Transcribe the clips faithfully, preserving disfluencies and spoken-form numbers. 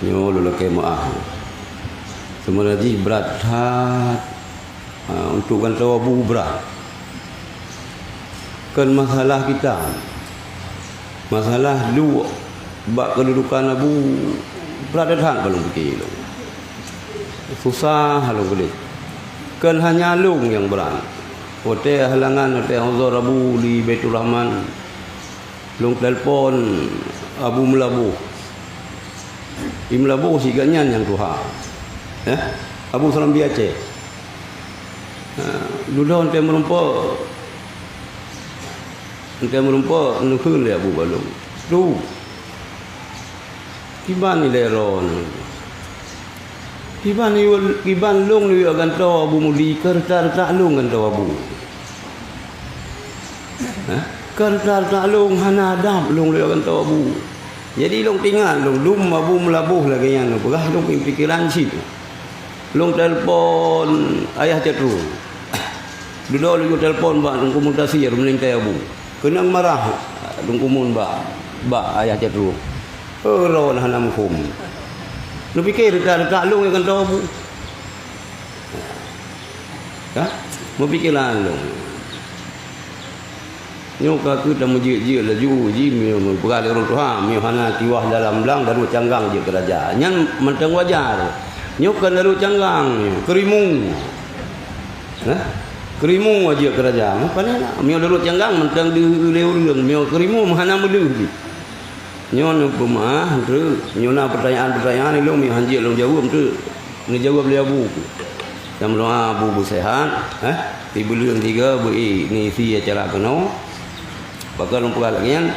Nyoe lôn lakée meuáh. Seumeunan jih brat that, ha, untuk gantoe Abu brat. Kon masalah kitab. Masalah duek bak keududukan Abu brat that ka lôn pike lôn. Susah lôn keudeh. Kon hanya lôn nyang brat. Watée halangan, watée uzur Abu di Baiturrahman, lôn telepon Abu Meulaboh. Di Meulaboh sigoe nyan nyang tuha. Eh? Abu Serambi Aceh. Ha, dudoe watée meurumpok. Watée meurumpok, neukheun lé Abu bak lôn. Tu. Kiban ilée droeneuh. Kiban iwal-, kiban lôn lôn gantoe Abu Mudi, ka reutak-reutak lôn gantoe Abu. Hah? Ka reutak-reutak lôn, hana adab lôn lôn gantoe Abu. Jadi lôn teuingat lôn, lom Abu Meulaboh lagée nyan, peugah lôn pikeran cit. Lôn telepon Ayah Cot Trueng. Dudoe laju telepon bak Teungku Muntasir, meulintée Abu. Keunong marah Teungku Mun bak, bak Ayah Cot Trueng. Oh, droeneuh hana muphom. Neupike reutak-reutak lôn nyang gantoe Abu. Ka? Meupikeran lôn. Nyoe ka keuh tameujeuet-jeuet laju jih meunyoe meupeugah lé ureuëng tuha, meunyoe hana tiwah dalam blang, daruet canggang jeuet keu raja. Nyan mantong wajar. Nyoe kon daruet canggang, nyoe keurimu. Nah, keurimu jeuet keu raja. Meupané na, meunyoe daruet canggang mantong deuh lé ureuëng, meunyoe keurimu hana meudeuh jih. Nyoe neupeumeuáh, treuk. Nyoe na peutanyaan-peutanyaan ilôn meuhan jeuet lôn jaweueb, treuk. Neujaweueb lé Abu. Nyang meudoá Abu beuseuhat, eh, sibuleuen tiga beu-i neisi acara keunoe. Pakon lôn peugah lagée nyan?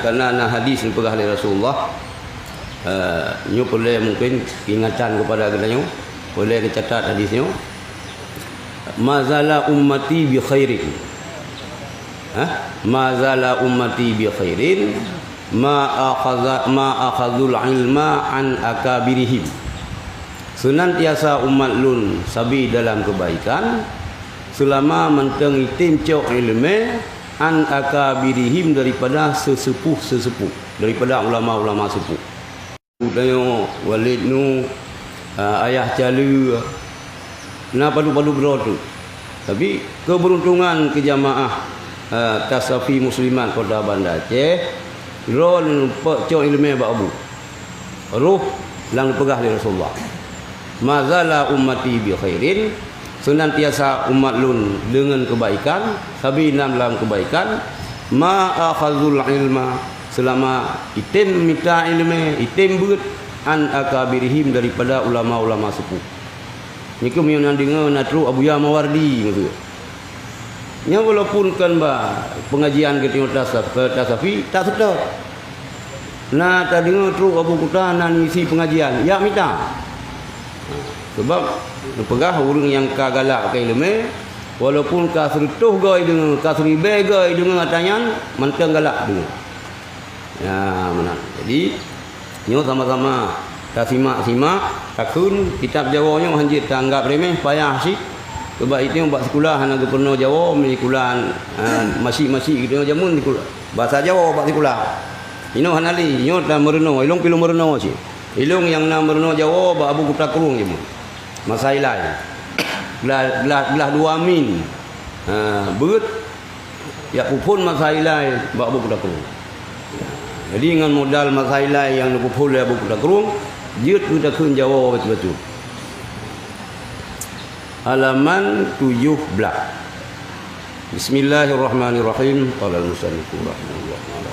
Karena na hadis neupeugah lé Rasulullah, eh, nyoe peureulée mungken ingatan keupada geutanyoe, peureulée geucatat hadis nyoe. "Ma zala ummati bi khairin." Hah? "Ma zala ummati bi khairin, ma akhadha, ma akhadhul ilma an akabirihim." Seunantiasa umat lôn sabe dalam keubaikan, seulama mantong item cok iéleumé an akabirihim daripada seuseupôh-seuseupôh, daripada ulama-ulama seupôh. Tanyoe Walid Nu, ah, Ayah Cale, na padub-padub droe teuk. Tapi keubeuruntongan keu jamaah, ah, Tasafi Muslimat Kota Banda Aceh, droe neupeuk cok iéleumé bak Abu. Roh nyang neupeugah lé Rasulullah, "Ma zala ummati bi khairin," seunantiasa umat lôn deungon keubaikan, sabe na lam keubaikan, "ma akhazul ilma," seulama item mita iéleumé, item beuet, "an akabirihim," daripada ulama-ulama seupôh. Nyoe keuh meunyoe na deungoe na trok Abuya Mawardi, maksud. Nyan walaupun kon bak pengajian geutanyoe tasaf-, eh, tasafi, tak seutôt. Na tadeungoe trok Abu Kuta na ngisi pengajian, jak mita. Sebab neupeugah ureuëng nyang ka galak keu iéleumé, walaupun ka seureutôh goe deungoe, ka seuribée goe deungoe ata nyan, mantong galak deungoe. Ya, meunan. Jadi, nyoe sama-sama tasimak-simak, takheun kitab Jawoe nyoe hanjeuet taanggab reméh, payah cit. Sebab itu bak sikula hana geupeurunoe Jawoe, meusikula, ah, masyik-masyik geutanyoe jameun sikula. Basa Jawoe bak sikula. Inoe hana lé, nyoe tameurunoe, ilong pi lôn meurunoe cit. Ilong nyang na meurunoe Jawoe bak Abu Kuta Krueng jameun. Masa ilai. Glah, glah, glah dua min. Ha, beuet. Jak peuphon masa ilai bak Abu Kuta Krueng. Jadi, ngon modal masa ilai nyang neupeuphon lé Abu Kuta Krueng, jeuet geutakheun Jawoe bacut-bacut. Halaman tujoh blaih. Bismillahirrahmanirrahim. Qala al-musannifu rahimahullah ta'ala.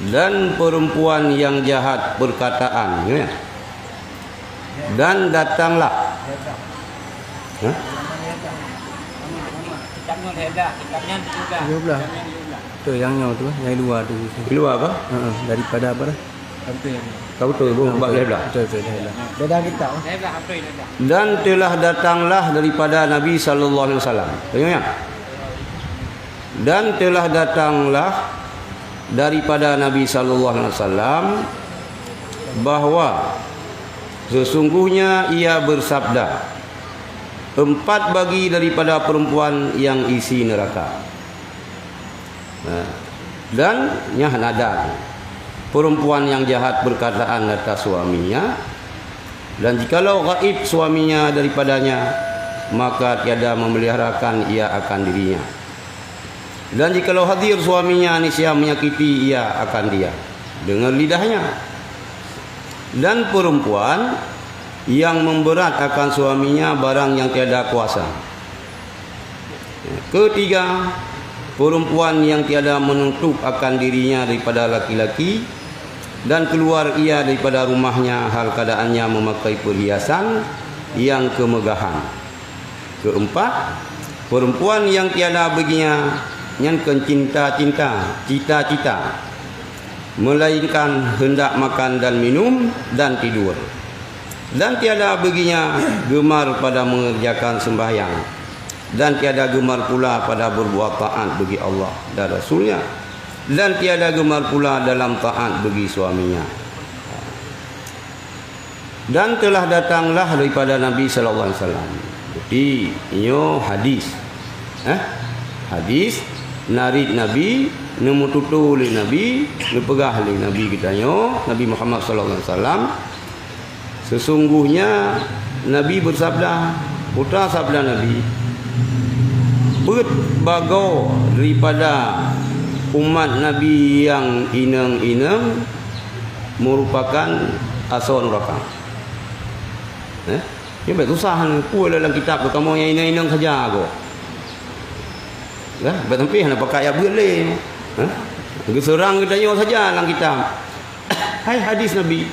Dan perempuan yang jahat perkataan, ya. Dan datanglah. Hah? Kitab nyoe lhèe blaih, kitab nyan tujoh blaih. Tujoh blaih. Kitab nyan tujoh blaih. Tu, nyang nyoe tu, nyang luwa tu. Luwa apa? Heeh, daripada apa dah? Kau betul, bu, bak lhèe blaih. Betul, betul, lhèe blaih. Dah, dah kitab. Lhèe blaih, betul, lhèe blaih. Dan telah datanglah daripada Nabi sallallahu alaihi wasallam. Tengok ya. Dan telah datanglah daripada Nabi sallallahu alaihi wasallam bahwa sesungguhnya ia bersabda, "Empat bagi daripada perempuan yang isi neraka." Nah, Dan nyan hana adat, perempuan yang jahat perkataan atas suaminya, dan jikalau gaib suaminya daripadanya, maka tiada memeliharakan ia akan dirinya. Dan jikalau hadir suaminya, niscaya menyakiti ia akan dia dengan lidahnya. Dan perempuan yang memberat akan suaminya barang yang tiada kuasa. Ketiga, perempuan yang tiada menutup akan dirinya daripada laki-laki, dan keluar ia daripada rumahnya hal keadaannya memakai perhiasan yang kemegahan. Keempat, perempuan yang tiada baginya nyan kon cinta-cinta, cita-cita, melainkan hendak makan dan minum dan tidur. Dan tiada baginya gemar pada mengerjakan sembahyang, dan tiada gemar pula pada berbuat taat bagi Allah dan Rasulnya, dan tiada gemar pula dalam taat bagi suaminya. Dan telah datanglah daripada Nabi sallallahu alaihi wasallam. Jadi, nyoe hadis. Eh? Hadis narit Nabi, neumeututoe lé Nabi, neupeugah lé Nabi geutanyoe, Nabi Muhammad sallallahu alaihi wasallam, sesungguhnya Nabi bersabda, peue sabda Nabi, "Peuet bagoe daripada umat Nabi nyang inong-inong merupakan asoe nuraka." Eh? Nyoe bèk susah, peue lam kitab kamoe nyang inong-inong saja goe. Dah, bèk sampai hana pakat jak beuet lé. Eh? Geuseurang geutanyoe saja lam kitab. Hai hadis Nabi.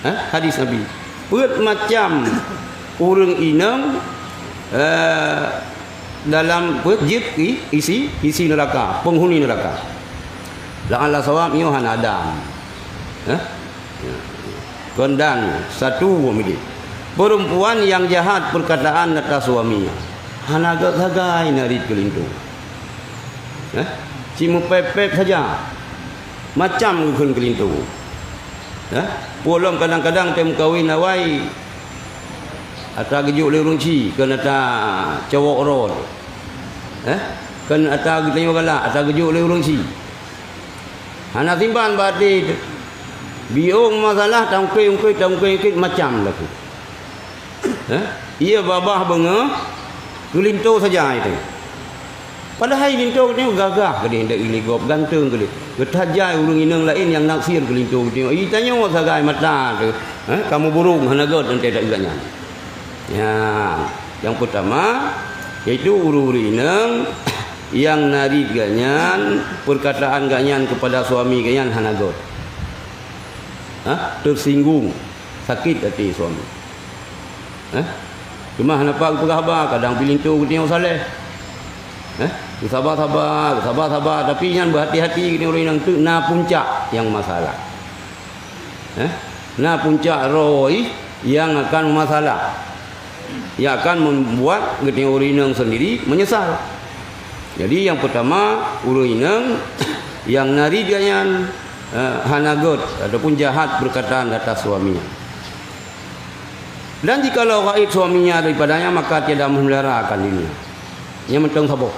Eh? Hadis Nabi. Peuet macam ureueng inong, eh, dalam peuet jeuet i-, isi, isi neuraka, penghuni neuraka. La'alla sawab nyoe hana adan. Eh? Kon dan satu wamili. Perempuan yang jahat perkataan atas suaminya. Hana gèt sagai narit keu linto. Eh? Cit meupép-pép saja. Macam geukheun keu linto. Eh? Peue lom kadang-kadang tém meukawen awai ata geujok lé ureueng chik, kon ata cowok rot. Eh? Kon ata geutanyoe galak, ata geujok lé ureueng chik. Hana simpan bak até teuh. Biôh masalah taungkét-ungkét, taungkét-ungkét macam laku. Eh? Iya babah beungoh keu linto saja itu. Padahai linto geutanyoe gagah keudéh, indak ilée gob, ganteng keudéh. Geutajai ureueng inong laén nyang naksir keu linto geutanyoe. Ih, tanyoe sagai mata teuh, eh, kamoe burông hana gèt teuntèe taeu gobnyan. Ya, nyang peutama, yaitu ureueng-ureueng inong nyang narit gobnyan peurkataan gobnyan keupada suami gobnyan hana gèt. Ha? Teusinggung, sakét até suami. Eh? Teuma hana pat geupeugah haba, kadang pih linto geutanyoe saléh. Eh? Geusaba-saba, geusaba-saba, tapi nyan beuhati-hati geutanyoe ureueng inong teuk na puncak nyang masalah. Eh? Na puncak roh nyang akan meumasalah. Nyang akan membuat geutanyoe ureueng inong sendiri menyesal. Jadi, nyang peutama, ureueng inong nyang narit gobnyan, eh, hana gèt ataupun jahat perkataan atas suami. Dan jikalau gaib suaminya daripadanya, maka tiada memelihara akan dirinya. Nyan mantong saboh.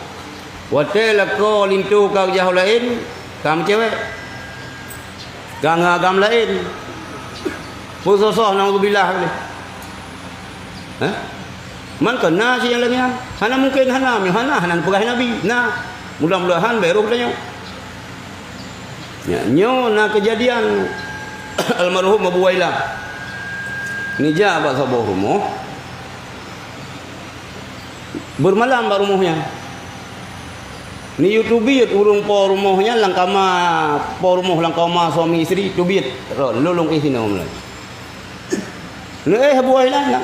Watèe lakoe linto ka geujak u laén, ka meucewek, ka ngon agam laén. Peusoh-soh, naudzubillah, lé. Hah? Man kon na cit nyang lagèe nyan? Hana mungken hana, meunyoe hana, hana neupeugah Nabi. Na. Mudah-mudahan bèk roh tanyoe. Nyan, nyoe na keujadian almarhum Abu Wailah. Neujak bak saboh rumoh, beumalam bak rumoh nyan. Neuyue teubiet ureueng po rumoh nyan lam kama, po rumoh lam kama suami isteri, teubiet. Ron, lôn lôn éh sinoe mulai. Neuéh Abu Wailah nyan.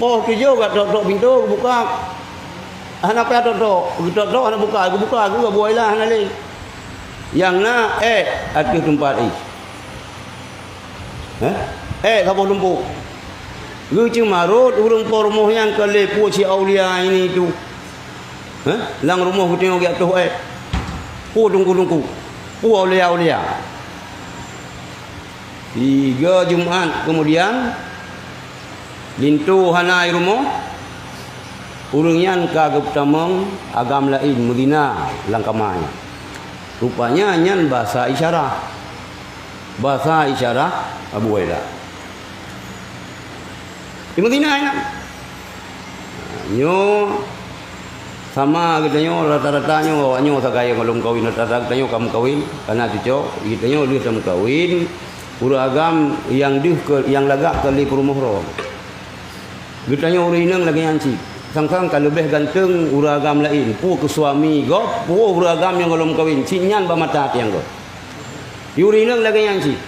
Poh tujoh geutok-tok pintoe geubuka. Hana payah tok-tok, geutok-tok hana buka, geubuka geuh Abu Wailah hana lé. Nyang na èk ateueh teumpat éh. Hah? Èk saboh lumpok. Geuceumarot ureueng po rumoh nyan keu lé peue si aulia ini tu. Hah? Lam rumoh geutanyoe geujak toh èk. Peue teungku-teungku? Peue aulia-aulia? Tiga Jumat keumudian, linto hana i rumoh, Ureuëng nyan ka geupeutamong agam laén meuzina lam kama nyan. Rupanya nyan basa isyarah. Basa isyarah Abu Hurairah. Di Madinah nyan. Nyoe sama geutanyoe rata-rata nyoe, awak nyoe sagai nyang gohlom kawin, rata-rata geutanyoe ka meukawin, ka na cucoe, geutanyoe lheueh tamukawin, ureuëng agam nyang deuh keu, nyang lagak keu lé peurumoh droe. Geutanyoe ureuëng inong lagée nyan cit. Sang-sang ka leubeh ganteng ureuëng agam laén, peue keu suami gob, peue ureuëng agam nyang gohlom kawin, cit nyan bak mata até gob. Ureuëng inong lagée nyan cit.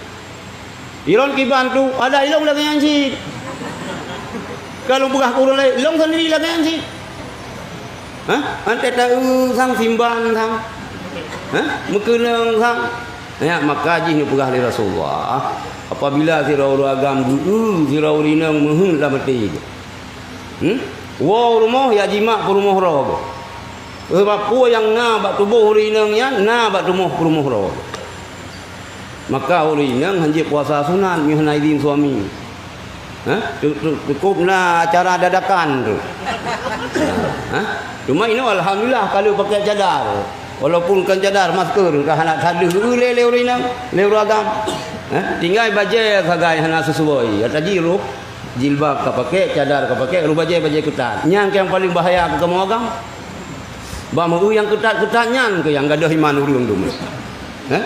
Ilôn kiban tu, ada ilôn lagée nyan cit. Ka lôn peugah keu ureuëng laén, ilôn sendiri lagée nyan cit. Hah? Anté taeu sang simban sang. Hah? Meukeunong sang. Ya, maka jih neupeugah lé Rasulullah, apabila sidroe ureuëng agam geu-eu sidroe ureuëng inong meuheuet lam até jih. Hmm? Woe u rumoh, ya jimak peurumoh droe. Sabab peue nyang na bak tuboh ureuëng inong nyan, na bak tuboh peurumoh droe. Maka ureuëng inong hanjeuet puasa sunat meunyoe hana idhin suami. Hah? Tu, tu, cukup na acara dadakan tu. Hah? Cuma inoe alhamdulillah ka lheueh pakai cadar. Walaupun kon cadar, masker, ka hana sadeuh lé, lé ureuëng inong, lé ureuëng agam. Hah? Tinggai bajée sagai hana sesuai. Ata jih roh jilbab ka pakai, cadar ka pakai, roh bajée, bajée keutat. Nyan nyang paling bahaya keu kamoe agam. Bah meu nyang keutat-keutat nyan keuh nyang gadôh iman ureuëng tu. Hah?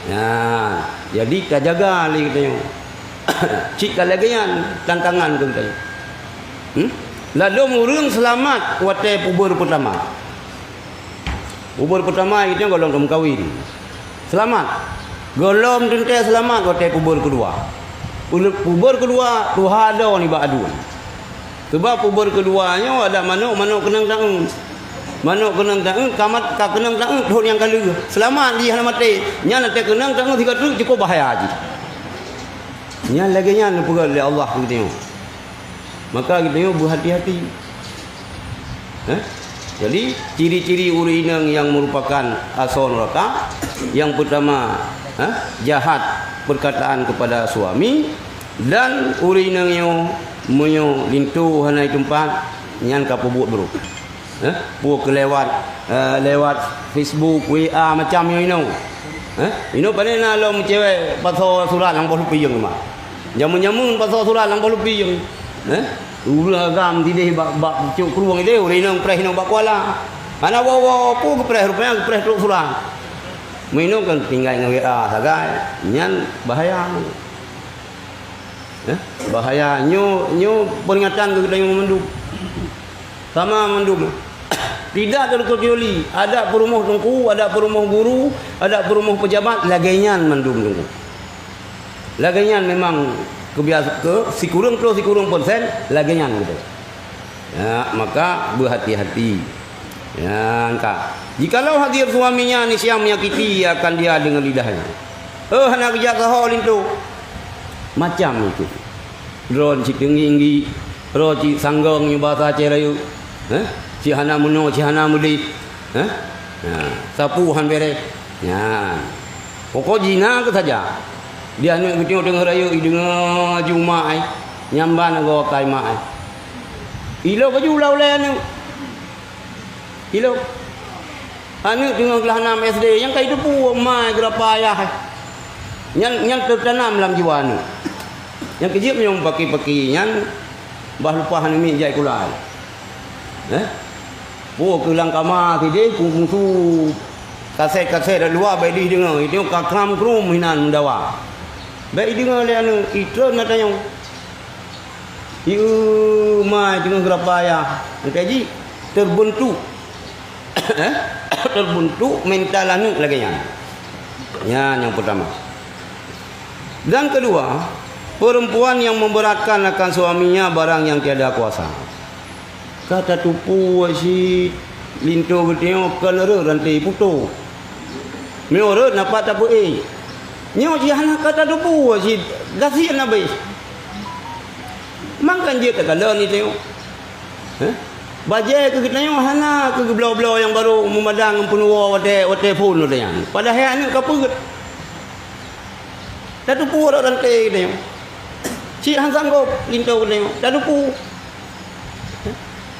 Nah, jadi tajaga lé geutanyoe. Cit ka lagée nyan tantangan keu geutanyoe. Hmm? Ladôm ureuëng seulamat watée puber peutama. Puber peutama itu gohlom tamukawin. Seulamat. Gohlom teuntée seulamat watée puber keudua. Pu-, puber keudua tuha droe nibak aduen. Sabab puber keudua nyoe adak manök, manök keunong taeu. Manök keunong taeu, ka mat-, ka keunong taeu thon nyang ka lheueh. Seulamat jih hana maté. Nyan watée keunong taeu sigoe treuk cukup bahaya jih. Nyan lagée nyan neupeugah lé Allah keu geutanyoe. Maka geutanyoe beuhati-hati. Eh? Jadi, ciri-ciri ureuëng inong nyang meurupakan asoe neuraka, nyang peutama, eh, jahat perkataan kepada suami, dan ureuëng inong nyoe meunyoe linto hana iteumpat, nyan ka peubuet brôk. Eh, peue keu lewat, eh, lewat Facebook, W A, macam nyoe inoe. Eh, inoe pane na lom cewek pasoe surat lam boh lupieng teuma. Jameun-jameun pasoe surat lam boh lupieng. Eh, ureuëng agam sideh bak, bak cok krueng ideh, ureuëng inong preh inong bak kuala. Hana woe-woe peue geupreh, rupanya geupreh trok surat. Meuinoe kan tinggai ngon W A sagai, nyan bahaya. Eh, bahaya. Nyoe, nyoe peringatan keu geutanyoe mandum. Sama mandum. Tidak terkecuali, adak peurumoh teungku, adak peurumoh guru, adak peurumoh pejabat, lagée nyan mandum teungku. Lagée nyan memang keubiasa-, keu sikureueng ploh sikureueng persen, lagée nyan gitu. Ya, maka beuhati-hati. Ya, ka. Jikalau hadir suaminya ni siang menyakiti akan dia dengan lidahnya. Oh, hana geujak saho linto. Macam itu. Droe cit teunggi-inggi, droe cit sanggong nyoe basa Aceh Rayeuk. Heh? Cit hana meunoe, cit hana meudeh. Heh? Nah, sapeue han bereh. Nyan. Pokok jina keu saja. Di aneuëk geutanyoe teungoh rayeuk, ideungoe aju mak ai. Nyamban agoe kai mak ai. Ilo baju lau lé aneuëk. Ilo. Aneuëk teungoh glah nam S D, nyang ka jiteupeue mai geurapa ayah. Nyan, nyan teutanam lam jiwa aneuëk. Nyang keujeuet meunyoe paki-paki nyan, bah lupah aneuëk miet jai kulai. Eh? Peue keu lam kama sideh, peue musu kasét-kasét lam luwa, bèk jih deungoe. Itu ka kram krum hinan meudawa. Bèk jideungoe lé aneuëk, itreun na tanyong. Ieu mai teungoh geurapa ayah. Engkai jih terbentuk. Eh? Terbentuk mental aneuëk lagèe nyan. Nyan nyang pertama. Dan kedua, perempuan yang memberatkan akan suaminya barang yang tiada kuasa. Ka tateupeue cit linto geutanyoe kon rhot ranté putôh. Meunyoe rhot napa tapeuék. Nyoe jih hana ka tateupeue cit gasien abéh. Mangkan jeuet takalon geutanyoe. Heh? Bajèe keu geutanyoe hana keu geubloe-bloe nyang barô meumadang ngon peunuwoe watèe, watèe phon watèe nyan. Padahai aneuëk ka peuet. Tateupeue rhot ranté geutanyoe. Cit han sanggob linto geutanyoe. Tateupeue.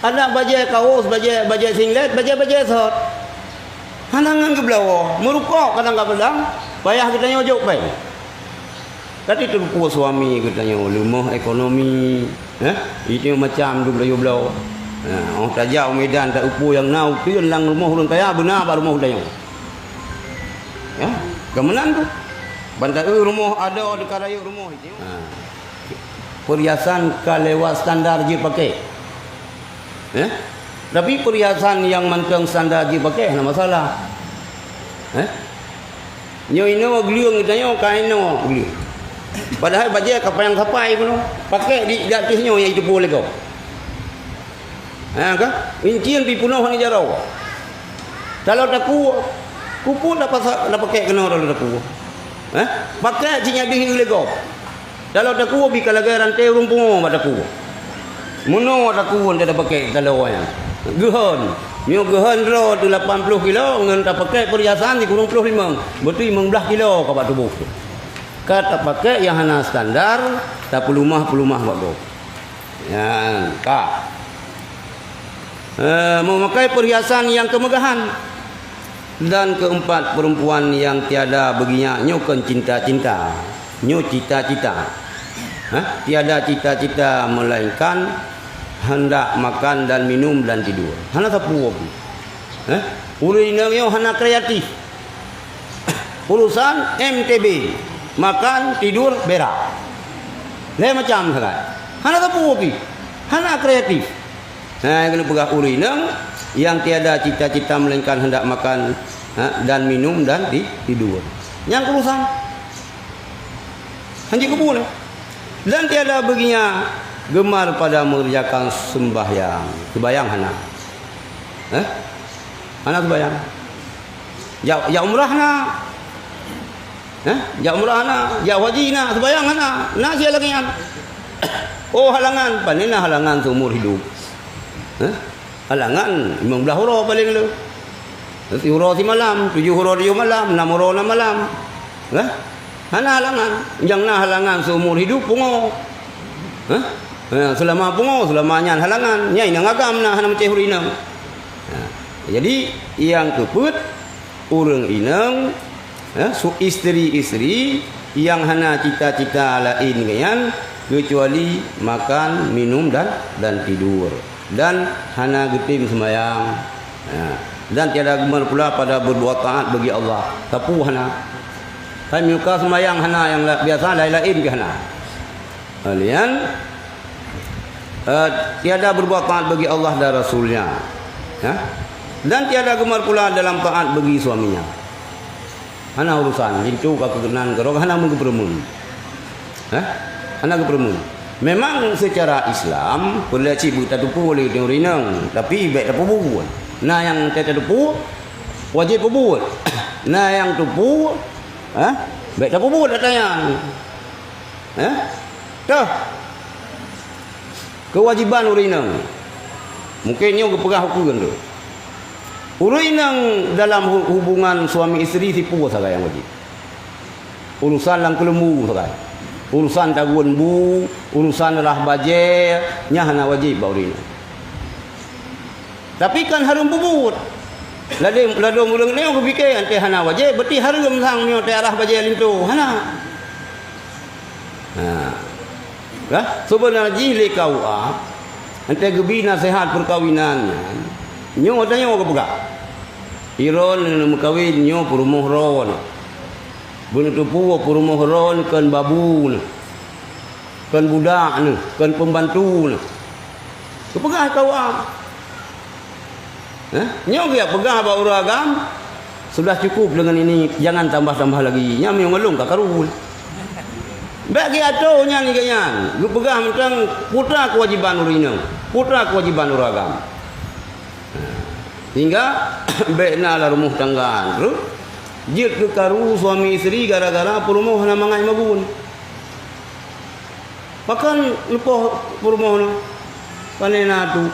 Adak bajée kaos, bajée, bajée singlet, bajée-bajée sot. Hana ngon geubloe, meurukok kadang-kadang, payah geutanyoe jok péng. Tapi teupeu suami geutanyoe leumoh ekonomi, eh? Itu macam dum rayu bloe. Nah, oh tajak u Medan, tak upu nyang na uteuen lam rumoh ureuëng kaya, beuna bak rumoh geutanyoe. Ya, keumenan tu. Bantai rumoh ada dekat rayu rumoh itu. Ha. Perhiasan ka lewat standar jih pakai. Eh? Tapi perhiasan nyang mantong standar jih pakai hana masalah. Eh? Nyoe inoe gleueng geutanyoe ka inoe gleueng. Padahai bajée ka panyang sapai peunoh. Pakai di, di ateueh nyoe nyang jiteupeue lé gob. Ha ka? Incien pi peunoh hana jaroe. Taloe takue, keupeue tapasa, tapakai keunoe taloe takue. Eh? Pakai cit nyang deuh lé gob. Taloe takue bi ka lagée ranté ureuëng pungo bak takue. Meunoe takue nyan tapakai taloe nyan. Geuhon. Nyoe geuhon droe teuh lapan ploh kilo ngon tapakai perhiasan sikureueng ploh limong. Beutôi limong blaih kilo ka bak tuboh teuh. Ka tapakai nyang hana standar, tapeulumah-peulumah bak gob. Nyan ka. Eh, memakai perhiasan nyang kemegahan. Dan keempat, perempuan yang tiada bagi nyak nyoe kon cinta-cinta. Nyoe cita-cita. Hah? Tiada cita-cita melainkan hendak makan dan minum dan tidur. Hana sapeue pih. Hah? Ureuëng inong nyoe hana kreatif. Urusan M T B, makan, tidur, berak. Lhée macam sagai. Hana sapeue pih. Hana kreatif. Nah, keuneuk peugah ureuëng inong yang tiada cita-cita melainkan hendak makan, ha, dan minum dan ti-, tidur. Nyang urusan. Hanjeuet keubu nyan. Dan tiada baginya gemar pada mengerjakan sembahyang. Sembahyang hana. Eh? Hana sembahyang. Jak, jak umrah na. Eh? Jak umrah na, jak haji na, sembahyang hana. Na siat lagée nyan. Oh, halangan, pane na halangan seumur hidup. Eh? Halangan limong blaih uroe paleng le. Siuroe simalam, tujoh uroe tujoh malam, nam uroe nam malam. Hah? Hana halangan. Nyang na halangan seumur hidup pungo. Hah? Ha, seulama pungo, seulama nyan halangan. Nyan inong agam na hana meucéh ureuëng inong. Ha, jadi nyang keupeuet ureuëng inong, ya, su-, isteri-isteri nyang hana cita-cita laén geuh nyan keucuali makan, minum dan, dan tidur. Dan hana geutem seumayang. Ya. Dan tiada gemar pula pada berbuat taat bagi Allah. Sapeue hana. Hai meuka seumayang hana nyang la-, biasa laén-laén pih hana. Kalian, eh, tiada berbuat taat bagi Allah dan Rasulnya. Ya. Dan tiada gemar pula dalam taat bagi suaminya. Hana urusan, linto ka keunan keudroe, hana meugeupeureumeun. Hah? Hana geupeureumeun. Memang secara Islam, peureulée cit beutateupeue lé ureuëng inong, tapi bék tapeubuet. Na nyang tateupeue, wajéb peubuet. Na nyang teupeue, hah? Bék tapeubuet ata nyan. Hah? Toh. Keuwajéban ureuëng inong. Mungken nyoe geupeugah ukeue tu. Ureuëng inong dalam hu-, hubungan suami isteri sipeue sagai nyang wajéb. Urusan lam keuleumbu sagai. Urusan tagun bu, urusan rah bajée, nyan hana wajéb bak ureuëng inong. Tapi kan hareuem peubuet. Ladôm, ladôm ureuëng nyoe geupike, "Anté hana wajéb, beutih hareuem sang nyoe teuarah bajée linto." Hana. Ha. Kah? Seubeuna jih lé K U A, anté geubi naseuhat peukawinan nyan, nyoe tanyoe geupeugah. Droeneuh meukawen nyoe peurumoh droeneuh. Beuneuteupeu peurumoh droeneuh kon babu neuh. Kon budak neuh, kon peumbantu neuh. Geupeugah K U A. Hah? Nyoe geujak peugah bak ureuëng agam, "Sudah cukup dengan ini, jangan tambah-tambah lagi." Nyan meunyoe ngon lôn ka karu. Bék geuatô nyan lagée nyan. Geupeugah mantong putra keuwajéban ureuëng inong, putra keuwajéban ureuëng agam. Sehingga bék na lam rumoh tangga. Terus, jeuet keu karu suami isteri gara-gara peurumoh hana mangat magun. Pakon leupah peurumoh nyoe? Pane na tu.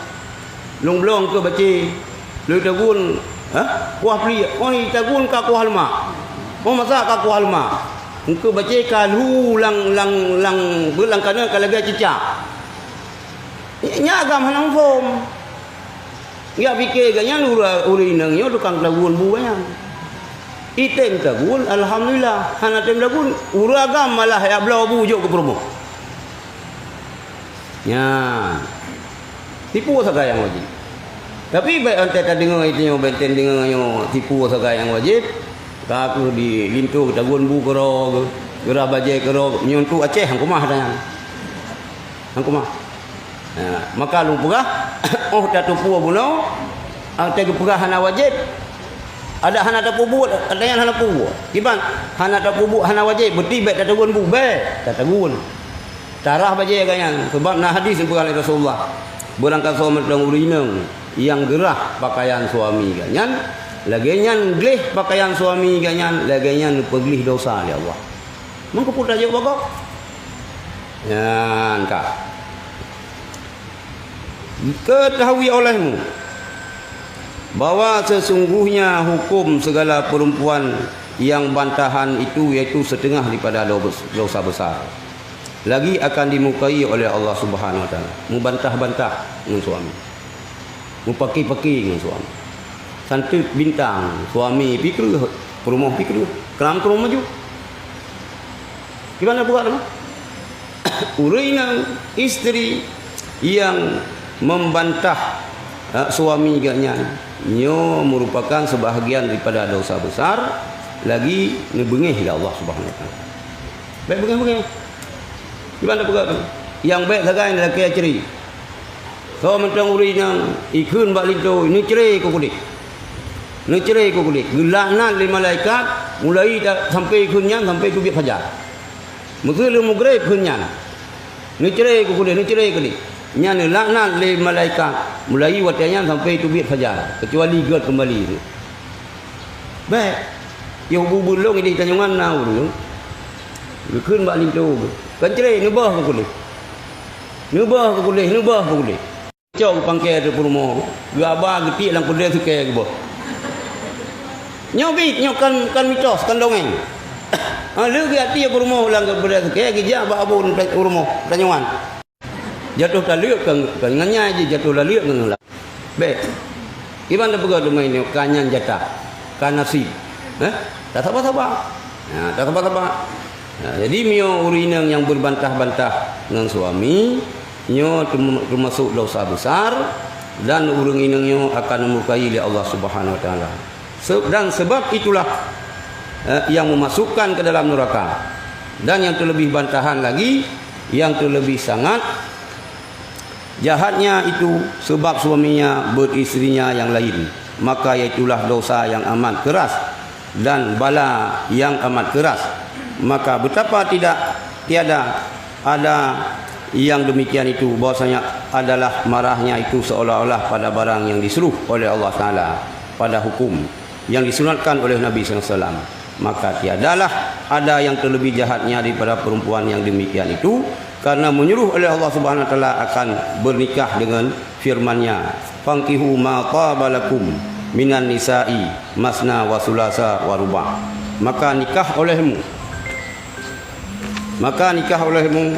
Lôn bloe keu bacé. Lôn tagun, ha? Kuah pliek. Oh, tagun ka kuah leumak. Oh, masa ka kuah leumak. Engkeu bacé ka lhu lang, lang, lang, beulang kana ka lagée cicak. Nya agam hana muphom. Geupike gobnyan ureuëng, ureuëng inong nyoe tukang tagun bu gobnyan. Item tagun, alhamdulillah. Hana tem tagun, ureuëng agam malah jak bloe bu jok keu peurumoh. Nyan. Tipu sagai nyang wajéb. Tapi bék watée tadeungoe itu nyoe, bék watée deungoe nyoe tipu sagai nyang wajéb. Ka kheueh di linto tagun bu keudroe, geurah bajée keudroe, meunyoe tu Aceh han keumah ata nyan. Han keumah. Ha, maka lôn peugah, óh tateupeue bunoe, watée geupeugah hana wajéb, adak hana tapeubuet, ata nyan hana peubuet. Kiban hana tapeubuet, hana wajéb, berarti bék tatagun bu, bék tatagun. Tarah bajée gobnyan, sabab na hadis nyang peugah lé Rasulullah, "Beurangkasoe mantong ureuëng inong nyang geurah pakaian suami gobnyan, lagée nyan gleh pakaian suami gobnyan, lagée nyan neupeugléh desya lé Allah." Meukeupeu tajok bagoe? Nyan ka. Ketahui olehmu bahwa sesungguhnya hukum segala perempuan yang bantahan itu yaitu setengah daripada do-, dosa besar. Lagi akan dimukai oleh Allah Subhanahu Wa Taala. Mubantah-bantah ngon suami. Mupaki-paki ngon suami. Santeut bintang, suami pi kreueh, peurumoh pi kreueh. Kram-kram maju. Gimana buat tu? Ureuëng inong, isteri yang membantah, ha, suami gobnyan, nyoe merupakan sebahagian daripada dosa besar, lagi neubeungéh lé Allah Subhanahu Wa Taala. Bék beungéh-beungéh. Gimana peugah tu? Nyang bék sagai lagée cre. Soe mantong ureuëng inong ikheun bak linto, neucre keu keudeh. Neucre keu keudeh. Geulaknat lé malaikat, mulai ta-, sampai ikheun nyan sampai teubiet fajar. Meuseu lheueh mugreb kheun nyan. Neucre keu keudeh, neucre keudeh. Nyan neulaknat lé malaikat, mulai watée nyan sampai teubiet fajar, keucuali gét keumbali. Bék. Yoh bu-bu lôn idéh tanyongan na ureuëng. Geukheun bak linto. Kan cre, neubah keu keudeh. Neubah keu keudeh, neubah keu keudeh. Cok geupangke ateueh peurumoh. Geuaba geutiek lam keudée sukée geuboh. Nyoe bit, nyoe kan, kan mitos, kan dongeng. Ha, lheueh geuatiek peurumoh lam keudée sukée, geujak bak abu peurumoh, tanyongan. Jatuh taleuek kan, kan ngon nyai jih, jatuh taleuek ngon lam. Bék. Kiban tapeugah teuma nyoe ka nyan jatah, ka nasib. Eh? Tasaba-saba. Ha, tasaba-saba. Ha, jadi meunyoe ureuëng inong nyang beubantah-bantah ngon suami, nyoe teum-, teumasok desya besar dan ureuëng inong nyoe akan neumurkai lé Allah Subhanahu Wa Taala. Se-, dan sebab itulah, eh, yang memasukkan ke dalam neraka. Dan yang terlebih bantahan lagi, yang terlebih sangat jahatnya itu sebab suaminya beristrinya yang lain, maka yaitulah dosa yang amat keras dan bala yang amat keras. Maka betapa tidak tiada ada yang demikian itu, bahwasanya adalah marahnya itu seolah-olah pada barang yang disuruh oleh Allah Taala pada hukum yang disunatkan oleh Nabi sallallahu alaihi wasallam. Maka tiadalah ada yang terlebih jahatnya daripada perempuan yang demikian itu, karena menyuruh oleh Allah Subhanahu Wa Taala akan bernikah dengan firman-Nya, "Fankihu ma taba lakum minan nisa'i masna wa sulasa wa ruba'." Maka nikah olehmu, maka nikah olehmu,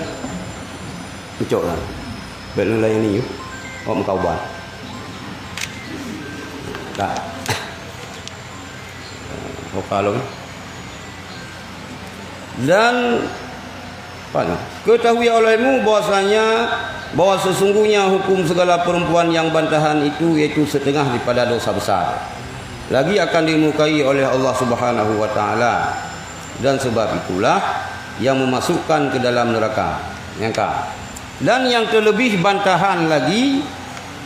ucok lah. Bék neulayani yuk. Awak meukawan. Dah. Hoka lom. Dan, apa ni? Ketahui olehmu bahwasanya, bahwa sesungguhnya hukum segala perempuan yang bantahan itu yaitu setengah daripada dosa besar. Lagi akan dimurkai oleh Allah Subhanahu wa Taala. Dan sebab itulah yang memasukkan ke dalam neraka. Nyangka. Dan yang terlebih bantahan lagi,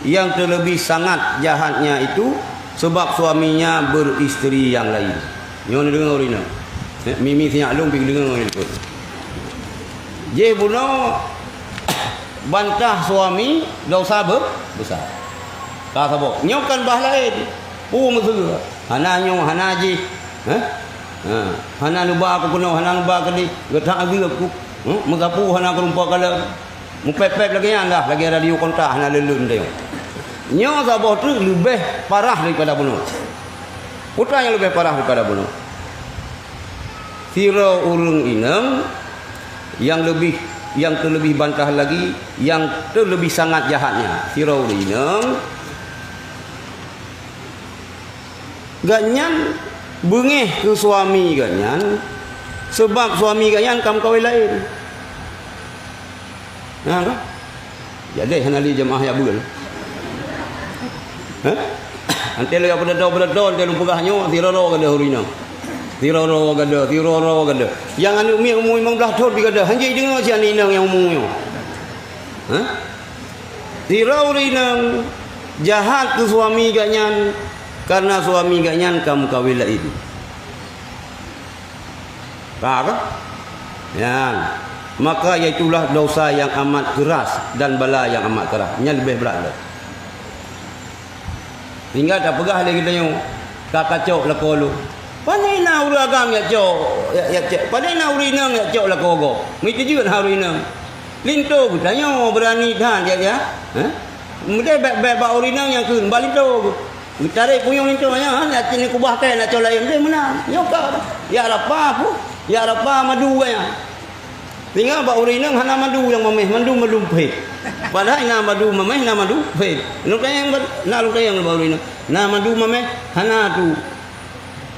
yang terlebih sangat jahatnya itu, sebab suaminya beristeri yang lain. Nyoe neudeungoe ureueng inong. Eh, mimi sinyak lôn pih deungoe ureueng inong. Jih bunoe bantah suami dosa be-, besar. Ka saboh. Nyoe kan bah laén. Peue meuseue? Hana nyoe, hana jih. Heh? Ha, hana neuba keu keunoe, hana neuba keu di, geutak ageueb ku. Hm, meusapeue hana keurumpok kalon. Mupép-pép lagèe nyan dah, lagèe radio kontak hana leuen-leuen teuh. Nyoe saboh treuk leubeh parah daripada bunoe. Peue nyang leubeh parah daripada bunoe? Sidroe ureueng inong nyang leubeh, nyang teuleubeh bantah lagi, nyang teuleubeh sangat jahatnya. Sidroe ureueng inong Gobnyan beungéh keu suami gobnyan, sabab suami gobnyan ka meukawen laén. Nah, kan? Jadi hana lé jeumaáh jak beul. Hah? Anté lôn jak peudodo-peudodo, anté lôn peugah nyoe, siroro gadôh ureueng inong. Siroro gadôh, siroro gadôh. Nyang aneuk miet umu limong blaih thon pih gadôh, hanjeuet jideungoe cit aneuk inong nyang umu nyoe. Hah? Siroro ureueng inong jahat keu suami gobnyan, kareuna suami gobnyan ka meukawen laén. Ka, ka? Nyan. Maka, iaitulah dosa nyang amat keuras dan bala nyang amat keuras. Nyan leubeh brat lom. Sehingga tapeugah lé geutanyoe, ka kacok lakoe lôn. Pane na ureueng agam jak cok, jak, jak cok? Pane na ureueng inong jak cok lakoe gob? Meuteujeuet ha ureueng inong. Linto geutanyoe beurani that, jak, jak. Hah? Meudeh bèk, bèk bak ureueng inong nyang kheun, bak linto geuh. Geutarek punyueng linto nyan, nyan cit neukubah kèe, na cok laén, deh meunan. Nyoe ka, jak rapa pih, jak rapa madu nyan. Tinggai bak ureueng inong hana madu nyang mamèh, mandum madu phét. Padahai na madu mamèh, na madu phét. Lôn tanyong bak, na lôn tanyong bak ureueng inong, na madu mamèh? Hana tu.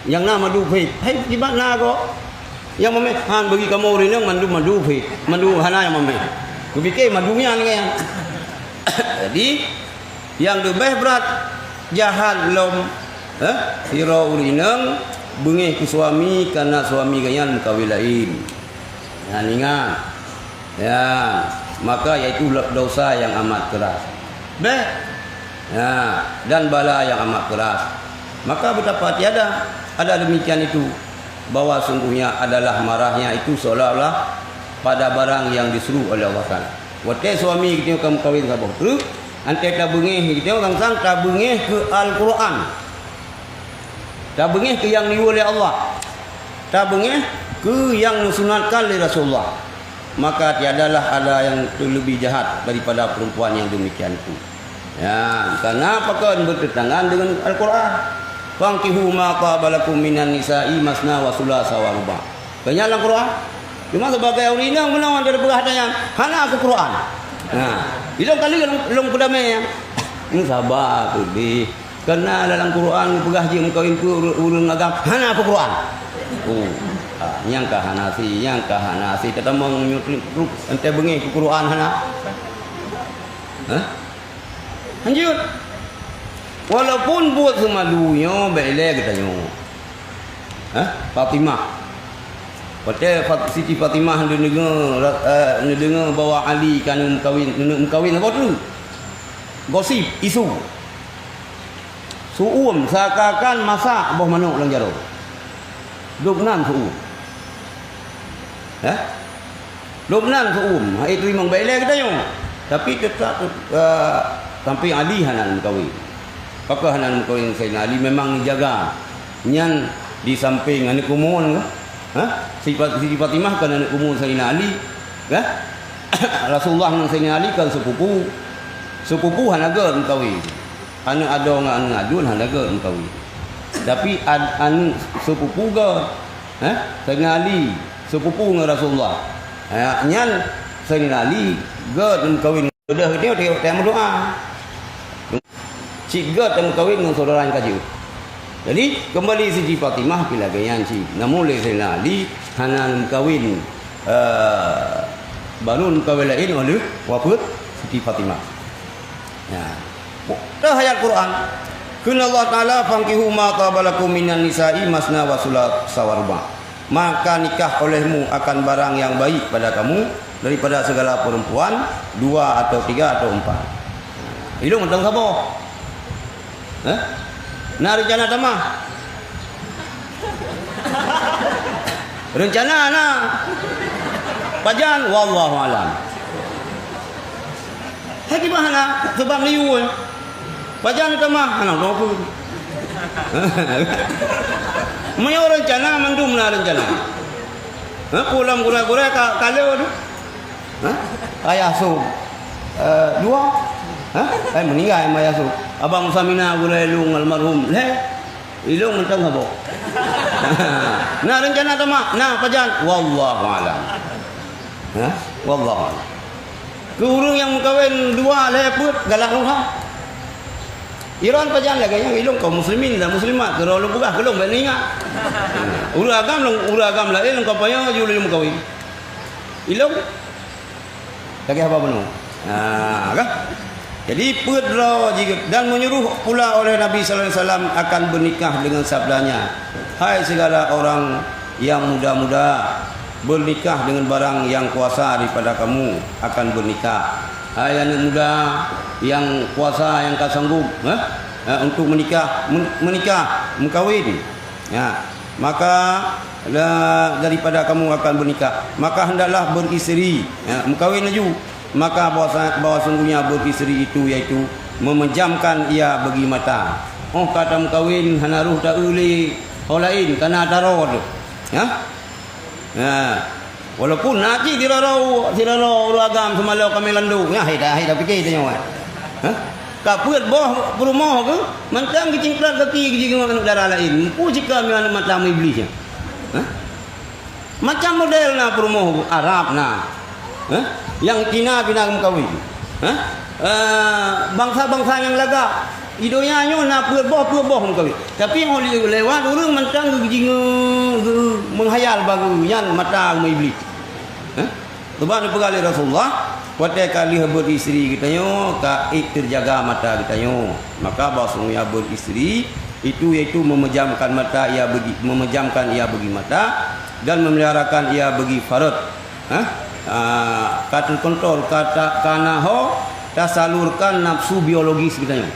Nyang na madu phét. Hai, kiban na kok. Nyang mamèh, han bagi kamoe ureueng inong mandum madu phét. Madu hana nyang mamèh. Kupike madu nyan nyan. Jadi, nyang leubeh brat jahat lom, eh, sidroe ureueng inong beungéh keu suami kareuna suami gobnyan meukawen laén. Nyan ingat. Ya, maka iaitu dosa nyang amat keuras. Beh. Ya, dan bala nyang amat keuras. Maka betapa tiada ada demikian itu, bahwa sungguhnya adalah marahnya itu seolah-olah pada barang yang disuruh oleh Allah Taala. Watèe suami geutanyoe ka meukawen saboh treuk, anté tabeungéh geutanyoe, sang-sang tabeungéh keu Al-Qur'an. Tabeungéh keu nyang geuyue lé Allah. Tabeungéh keu nyang neusunatkan lé Rasulullah. Maka tiadalah ada yang lebih jahat daripada perempuan yang demikian itu. Ya, karena pakon bertentangan dengan Al-Qur'an. "Fankihu ma taba lakum minan nisa'i masna wa sulasa wa ruba'." Banyak lam Qur'an. Cuma sebagai ureueng inong meunan, dia peugah tanya, "Hana keu Qur'an." Nah, ilong kali lôn, lôn peudamé ya. Ini sabar tu deh. Karena dalam Qur'an peugah jeuet meukawen keu ureueng, ureueng agam, hana keu Qur'an. Oh, ah, nyang ka hana si, nyang ka hana si, tatamong meunyoe truk, truk, enté beungéh keu Qur'an hana. Hah? Lanjut. Walaupun buet seumalu nyoe bèk ilèe geutanyoe. Hah? Fatimah. Watèe Fat-, Siti Fatimah neudeungoe, eh, neudeungoe bahwa Ali ka neumeukawen, neumeukawen saboh treuk. Gosip, isu. Seuuem, seakan-akan masak boh manok lam jaroe. Lubnan seuuem. Hah? Lubnan seuuem, hai teurimong bèk ilèe geutanyoe. Tapi teutap, eh, sampai Ali hana meukawen. Pakon hana meukawen Saidina Ali memang neujaga. Nyan di samping aneuk umum, ha? Siti Fa-, Siti Fatimah kan aneuk umum Saidina Ali, ha? Rasulullah ngon Saidina Ali kan sepupu. Sepupu hana gèt meukawen. Aneuk adoe ngon aneuk aduen hana gèt meukawen. Tapi ad-, aneuk sepupu gèt, ha? Saidina Ali sepupu ngon Rasulullah. Ha, nyan Saidina Ali gèt meukawen. Udah geutanyoe tengok, tengok meudoa. Cit gèt tameukawen ngon syedara nyang ka jeuet. Jadi, keumbali Siti Fatimah pih lagèe nyan cit. Namun lé Saidina Ali hana meukawen, eh, baru meukawen laén óh lheueh wafeuet Siti Fatimah. Nah, teuh ayat Quran. Kheun Allah Taala, "Fankihu ma taba lakum minan nisa'i masna wa sulasa wa ruba'." Maka nikah olehmu akan barang yang baik pada kamu daripada segala perempuan, dua atau tiga atau empat. Ilong mantong saboh. Hah? Na rencana tamah? Rencana na. Pajan, wallahu alam. Hai kiban hana, sebab liyu, eh. Pajan tamah, hana tahu apa. Meunyoe rencana, mandum na rencana. Ha, pulang gurèe-gurèe ka, kala tu. Ha? Ayah su. Eh, dua. Ha? Eh, meninggal ayah su. Abang Samina gurèe lôn almarhum. Lhèe. Ilong mantong saboh. Na rencana tamah? Na pajan? Wallahu alam. Ha? Wallahu alam. Keu ureueng nyang meukawen dua lhèe peuet galak lôn ha. Iran pajan lagèe nyan, ilôn kaum muslimin dan muslimat, keu droe lôn peugah keu lôn bèk neuingat. Ureueng agam lôn, ureueng agam laén lôn kampanye laju lôn meukawen. Ilôn lagèe haba bunoe. Ha, kan? Jadi peuet droe jih, dan menyuruh pula oleh Nabi sallallahu alaihi wasallam akan bernikah dengan sabdanya, "Hai segala orang yang muda-muda, bernikah dengan barang yang kuasa daripada kamu akan bernikah. Hai aneuk muda yang kuasa, yang ka sanggup, eh, eh, untuk menikah, men-, menikah, meukawen. Ya, maka la-, daripada kamu akan bernikah, maka hendaklah beristeri." Ya, meukawen laju. Maka bahwa, bahwa sungguhnya beristeri itu, yaitu memejamkan ia bagi mata. Oh, ka tameukawen hana roh ta-eu lé ho laén, kana taroe teuh. Ya? Ha. Walaupun na cit sidroe, sidroe ureueng agam seumalô ka meulandong, nyan hai ta-, hai tapike tanyoe. Ha? Ka peuet boh peurumoh geuh, mantong geucingklat gaki geujigoe aneuk dara laén. Peue cit ka meuaneuk mata meuiblih nyan. Ha? Macam model na peurumoh Arab na. Ha? Nyang Cina pih na meukawen. Ha? Eh, bansa-bansa nyang lagak. Di donya nyoe na peuet boh, peuet boh meukawen. Tapi 'oh lewat ureueng mantong geujingeue, geu-, meuhayal bak geuh, nyan mata meuiblih. Ha? Sebab neupeugah lé Rasulullah, watèe ka lheueh beuet isteri geutanyoe, ka ék teujaga mata geutanyoe. Maka bahwa sungguhnya beuet isteri itu, yaitu memejamkan mata ia bagi, memejamkan ia bagi mata, dan memeliharakan ia bagi faraj. Ha? Ah, ka teukontrol, ka ta-, ka na ho tasalurkan nafsu biologis geutanyoe.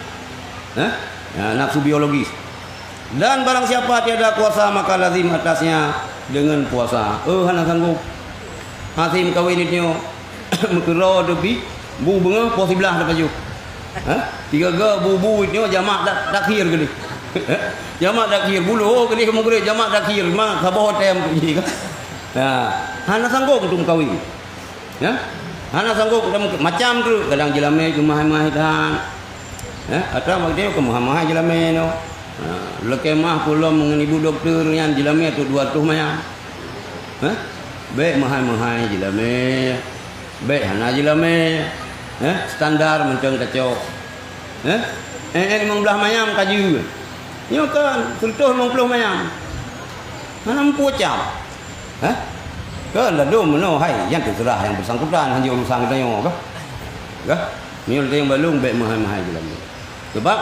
Ha? Ya, nafsu biologis. Dan barang siapa tiada kuasa, maka lazim atasnya dengan puasa. Eh, hana sanggup. Hase meukawen nyoe, meukeurô teuh pih, bu beungoh poh siblaih tapajoh. Ha? Tiga ga bu-bu nyoe jamak tak-, takhir keudeh. Jamak takhir, bu lhô keudeh meugreb jamak takhir, ma saboh tem tu jih kan. Ha, hana sanggup untuk meukawen. Ya? Hana sanggup, macam tu, kadang jeulamé keu meuhai-meuhai that. Ya? Atau bak dia keu meuhai-meuhai jeulamé nyoe. Ha, lakèe mah pulom ngon ibu doktor nyan jeulamé tu dua reutôh manyam. Ha? Bèk meuhai-meuhai jeulamé. Bèk hana jeulamé. Ha? Standar mantong tacok. Eh? Eh, eh, limong blaih manyam ka jeuet. Nyoe kan, seureutôh limong ploh manyam. Hana muphom cap. Eh? Kan ladôm meunoe, hai, nyan teuseurah nyang beusangkutan, hanjeuet urusan geutanyoe, kah? Kah? Meunyoe geutanyoe balong, bèk meuhai-meuhai jeulamé. Sabab,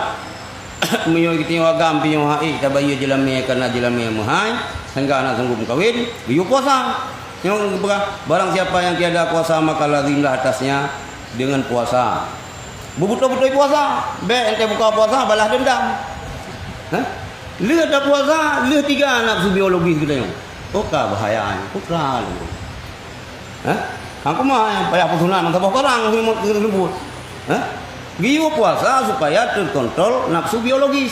meunyoe geutanyoe agam pih nyoe hai, tabayeue jeulamé, kana jeulamé meuhai, sehingga hana sanggup meukawen, geuyue puasa. Nyoe geupeugah, barang siapa yang tiada kuasa, maka lazimlah atasnya dengan puasa. Beubeutôi-beutôi puasa, bèk enteuk buka puasa balas dendam. Hah? Lheueh tapuasa, lheueh tiga nafsu biologis geutanyoe. Oh, ka bahaya nyan, putra lôn. Hah? Hang kumaha nyang payah peusunat meusaboh korang leumbot? Hah? Geuyue puasa supaya teukontrol nafsu biologis.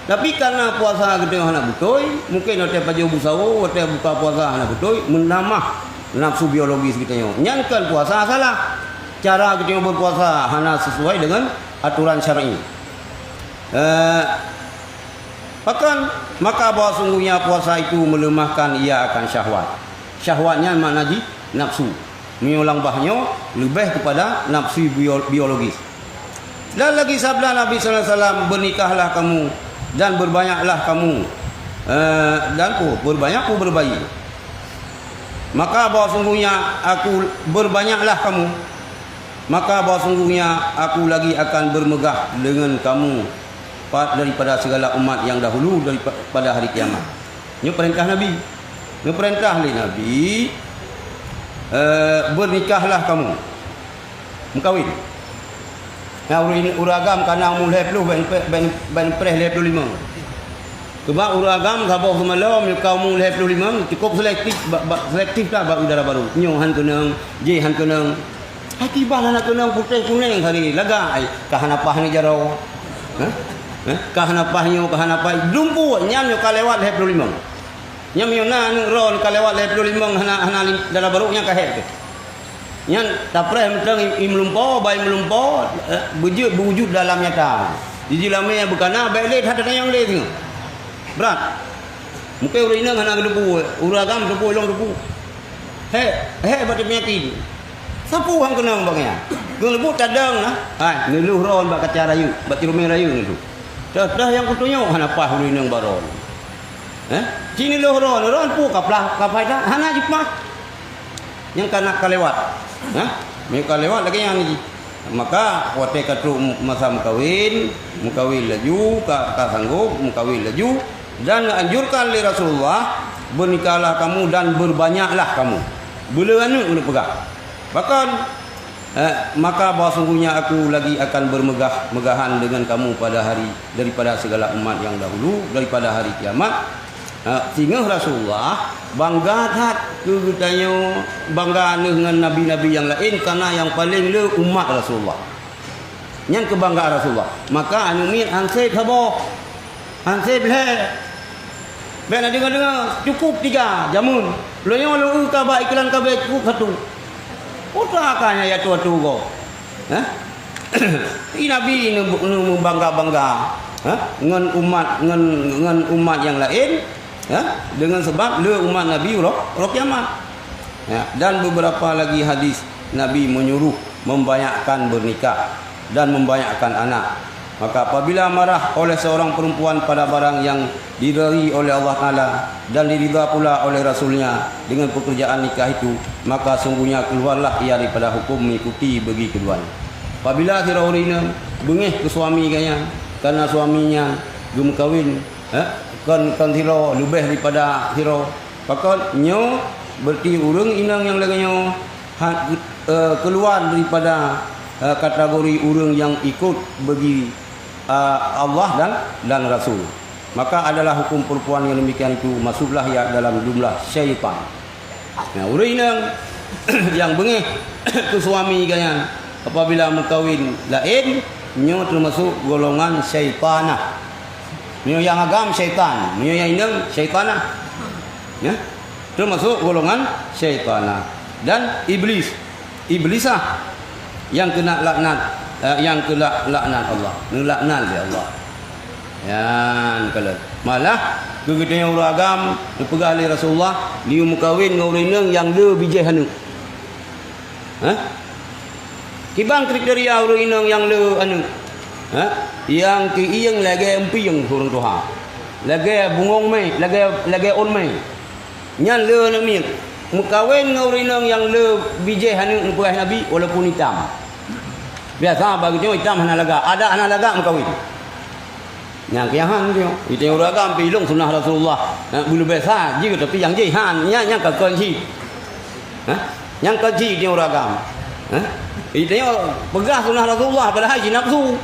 Tapi kareuna puasa geutanyoe hana beutôi, mungken watèe pajoh bu sawo, watèe buka puasa hana beutôi, meunamah nafsu biologis geutanyoe. Nyan kon puasa salah. Cara geutanyoe berpuasa hana sesuai dengan aturan syar'i. Eh, pakon? Maka bahwa sungguhnya puasa itu melemahkan ia akan syahwat. Syahwat nyan makna jih nafsu. Meunyoe lam bah nyoe leubeh keupada nafsu bio-, biologis. Dan lagi sabda Nabi sallallahu alaihi wasallam, "Bernikahlah kamu dan berbanyaklah kamu." Eh, dan, oh, berbanyak, oh, berbayi. Maka bahwa sungguhnya aku, berbanyaklah kamu, maka bahwa sungguhnya aku lagi akan bermegah dengan kamu pa-, daripada segala umat yang dahulu daripada hari kiamat. Nyoe peurintah Nabi. Nyoe peurintah lé Nabi, eh, bernikahlah kamu. Meukawen. Nah, ureueng, ureueng agam ka na umu lhèe ploh, bèk, bèk, bèk preh lhèe ploh limong. Sabab ureueng agam saboh seumalom, ka umu lhèe ploh limong, cukup selektif, ba, ba, selektif that bak dara barô. Nyoe han keunong, jéh han keunong. Hai kiban hana keunong putéh kuneng hari, lagak ai, ka hana paih ngon jaroe. Hah? Hah? Ka hana paih nyoe, ka hana paih. Dumpeue, nyan nyoe ka lewat lhèe ploh limong. Nyan meunyoe na aneuk droe ka lewat lhèe ploh limong hana, hana lim-, dara barô nyan ka hék teuh. Nyan tapreh mantong i, i meulumpo, bai meulumpo, eh, beujeuet beujud dalam nyata. Jijeulamé beukana, bèk lé that tatanyong lé singoh. Brat. Mungken ureueng inong hana geuteupeue, ureueng agam teupeue, ilong teupeue. Hék, hék bak teumiyaki. Sapeue han keunong bak nyan. Keu leubuet tadong na. Hai, neulheueh ron bak kaca rayeuk, bak ceureumen rayeuk neulheueh. Dah, dah nyang kutunyok hana paih ureueng inong bak droe. Eh? Ci neuloh droe, droe peue ka plah, ka paih that, hana jipaih. Nyang ka na ka lewat. Hah? Meunyoe ka lewat lagèe nyan jih. Maka watèe ka trok masa meukawen, meukawen laju, ka, ka sanggob meukawen laju, dan geuanjurkan lé Rasulullah, "Bernikahlah kamu dan berbanyaklah kamu." Beuleu aneuk geuneuk peugah. Pakon? Eh, maka bahwa sungguhnya aku lagi akan bermegah-megahan dengan kamu pada hari, daripada segala umat yang dahulu, daripada hari kiamat. Eh, singoh Rasulullah bangga that keu geutanyoe, bangga neuh ngon nabi-nabi nyang laén, karena nyang paleng le umat Rasulullah. Nyan keubanggaan Rasulullah. Maka aneuk miet han sép saboh. Han sép lhèe. Bèk na deungoe-deungoe, cukup tiga jameun. Lôn nyoe lôn eu ka bak iklan ka bèk cukup satu. Peue ka nyan ya tua-tua gob? Hah? Di Nabi neu-, neu-, meubangga-bangga, hah? Ngon umat, ngon, ngon umat nyang laén, hah? Deungon sabab le umat Nabi uroe, uroe kiamat. Ya, dan beberapa lagi hadis Nabi menyuruh membanyakkan bernikah dan membanyakkan anak. Maka apabila marah oleh seorang perempuan pada barang yang diridai oleh Allah Taala dan diridha pula oleh Rasul-Nya dengan pekerjaan nikah itu, maka sungguhnya keluarlah ia daripada hukum mengikuti bagi keduanya. Apabila sidroe ureueng inong beungéh keu suami geuh nyan, karena suami nyan geumeukawen, eh, kon, kon sidroe, leubeh daripada sidroe, pakon nyoe, berarti ureueng inong nyang lagèe nyoe ha-, eh, keluar daripada, eh, kategori ureueng nyang ikut bagi, eh, Allah dan, dan Rasul. Maka adalah hukum perempuan yang demikian itu masuklah ia dalam jumlah syaitan. Nah, ureueng inong nyang beungéh keu suami geuh nyan apabila meukawen laén, nyoe teumasok golongan syaitanah. Nyoe nyang agam syaitan, nyoe nyang inong syaitanah. Ya? Teumasok golongan syaitanah dan iblis, iblisah nyang keuneuk laknat, eh, nyang keuneuk laknat Allah, neulaknat lé Allah. Nyan kalon. Malah keu geutanyoe ureueng agam neupeugah lé Rasulullah, "Neumeukawen ngon ureueng inong nyang le bijéh aneuk." Hah? Kiban kriteria ureueng inong nyang le aneuk? Hah? Nyang keuieng lagèe eupieng ureueng tuha. Lagèe bungong mè, lagèe, lagèe ôn mè. Nyan le aneuk miet. Meukawen ngon ureueng inong nyang le bijéh aneuk neupeugah Nabi, walaupun itam. Biasa bagi nyoe itam hana lagak, adak hana lagak meukawen. Nyang kiahan nyoe, item ureueng agam pih ilong sunnah Rasulullah. Nah, bulu biasa jih, tapi nyang jih han, nyang, nyang ka kon jih. Hah? Nyang kon jih item ureueng agam. Hah? Item peugah sunnah Rasulullah padahai jih nafsu.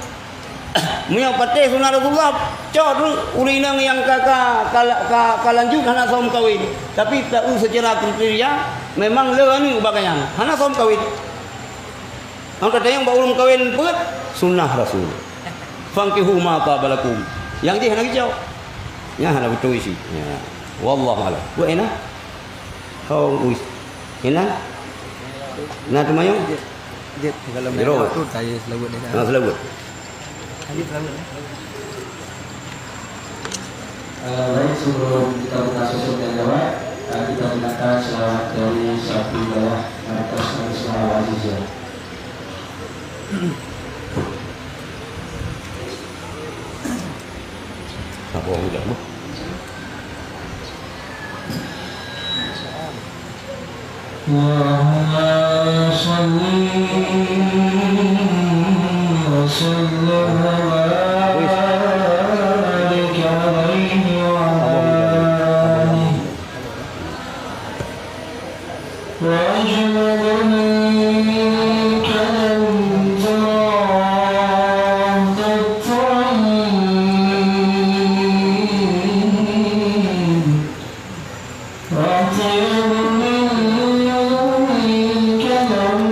Meunyoe patéh sunnah Rasulullah, cok tu ureueng inong nyang ka, ka, ka, ka, ka lanjut hana soe meukawen. Tapi taeu secara kriteria memang le aneuk bak nyan, hana soe meukawen. Nyang ka tanyong bak ureueng meukawen peuet, sunnah Rasul. "Fankihu ma taba lakum." Nyang jih hana geucok. Nyan hana beutôi cit. Ya. Wallahu a'lam. Buet ena? Hong uis. Ena? Na teumayong? Jeuet, jeuet, kalau Jero. Ada waktu, saya selawat dia. Ha, selawat. Ayo, selawat. Eh, baik, sebelum kita buka sesi tanya jawab, eh, kita dengarkan selawat dari Syafi'i Wilayah Markas Al-Islam Al-Aziziyah. Apa orang bilang tu? اللهم صل وسلم وبارك عليه وعلى آله وأجمل منك لم تر قط عين وأطيب منك لم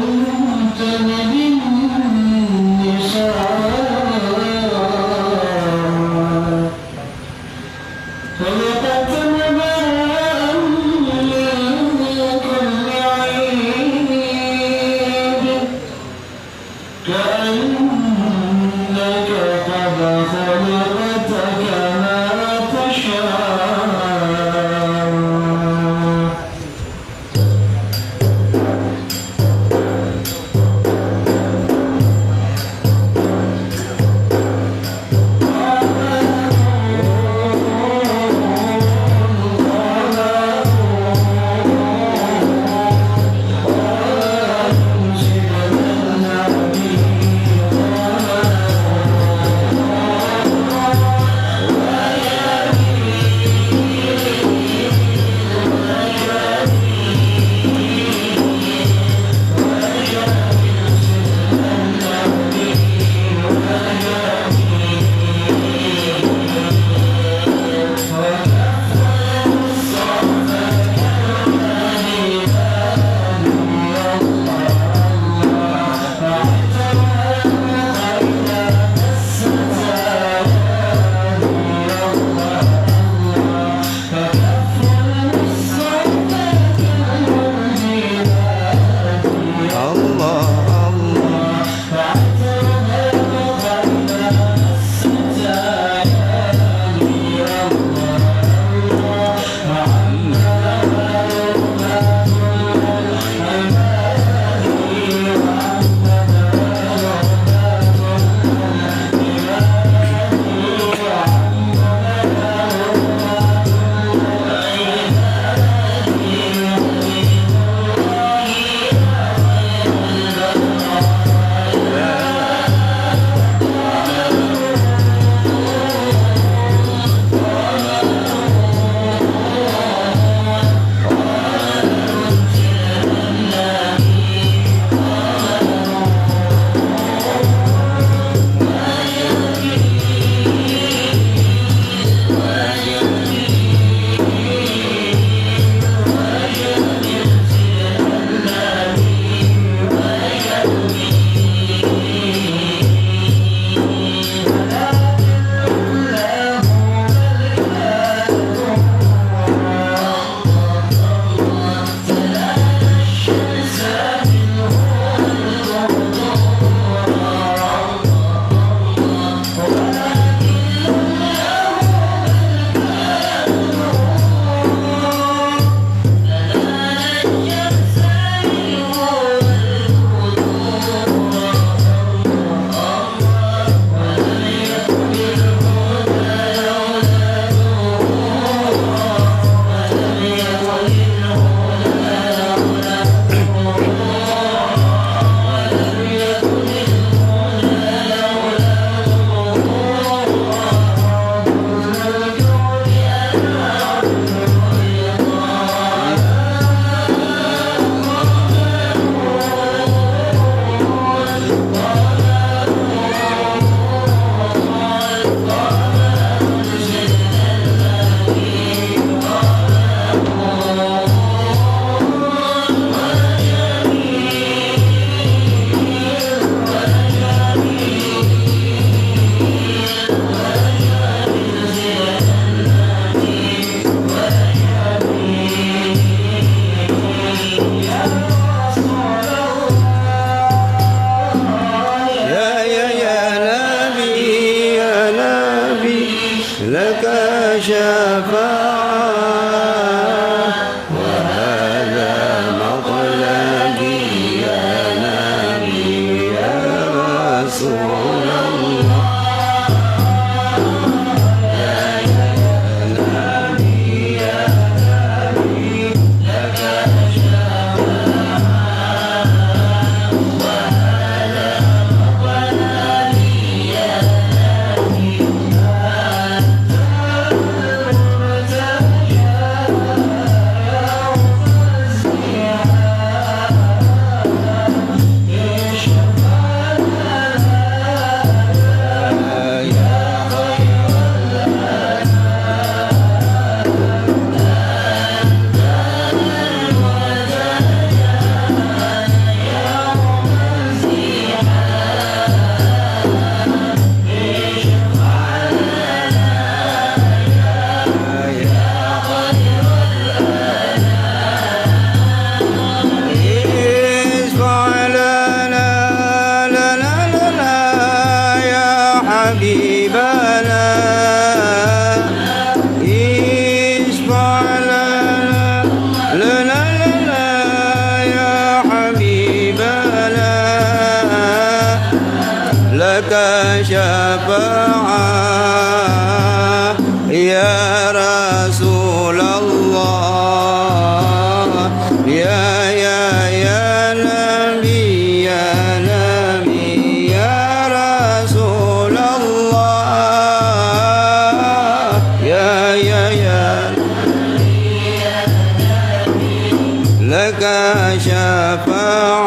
شفاعة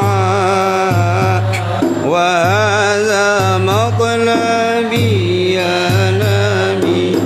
وهذا مطلبي يا نبي.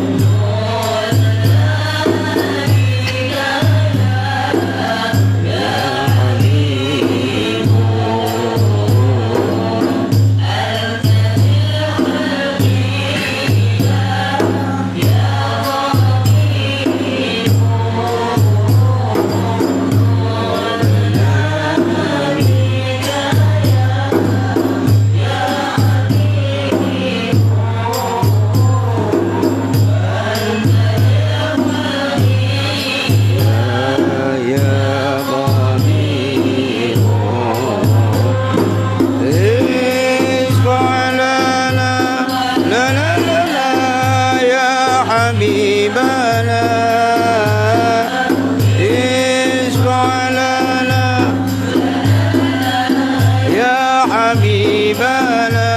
يا ضمير اشفع لنا، لا، لا، لا، لا، يا حبيبنا، اشفع لنا، يا حبيبنا،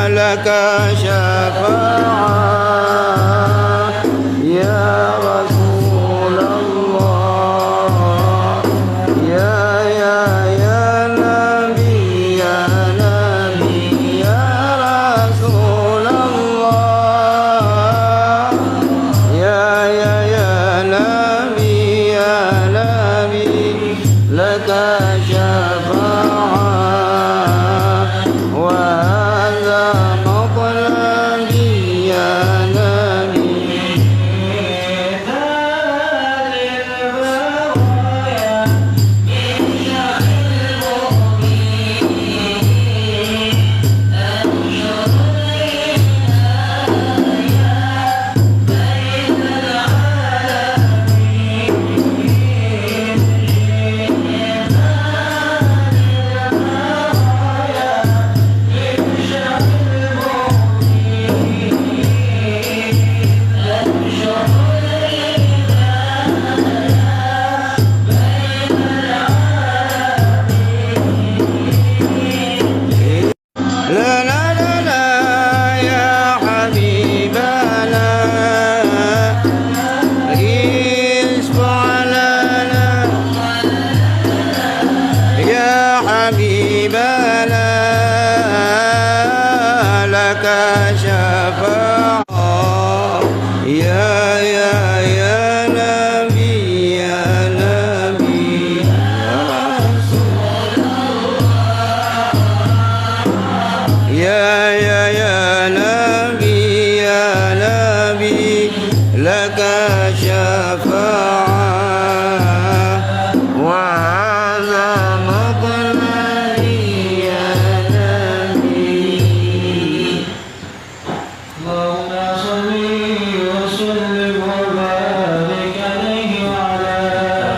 لك شفاعة. يا رسول الله، يا، يا، يا نبي، يا نبي، يا رسول الله، يا، يا، يا نبي، يا نبي، لك شفاعة، وهذا مطلبي يا نبي. لنا، لنا يا حبيبنا، اشفع لنا يا حبيبنا، لك شفاعة. يا، يا، يا نبي، يا نبي، يا رسول الله. يا، يا، يا نبي، يا نبي، لك شفاعة، وهذا مطلبي يا نبي. اللهم صل وسلم وبارك عليه وعلى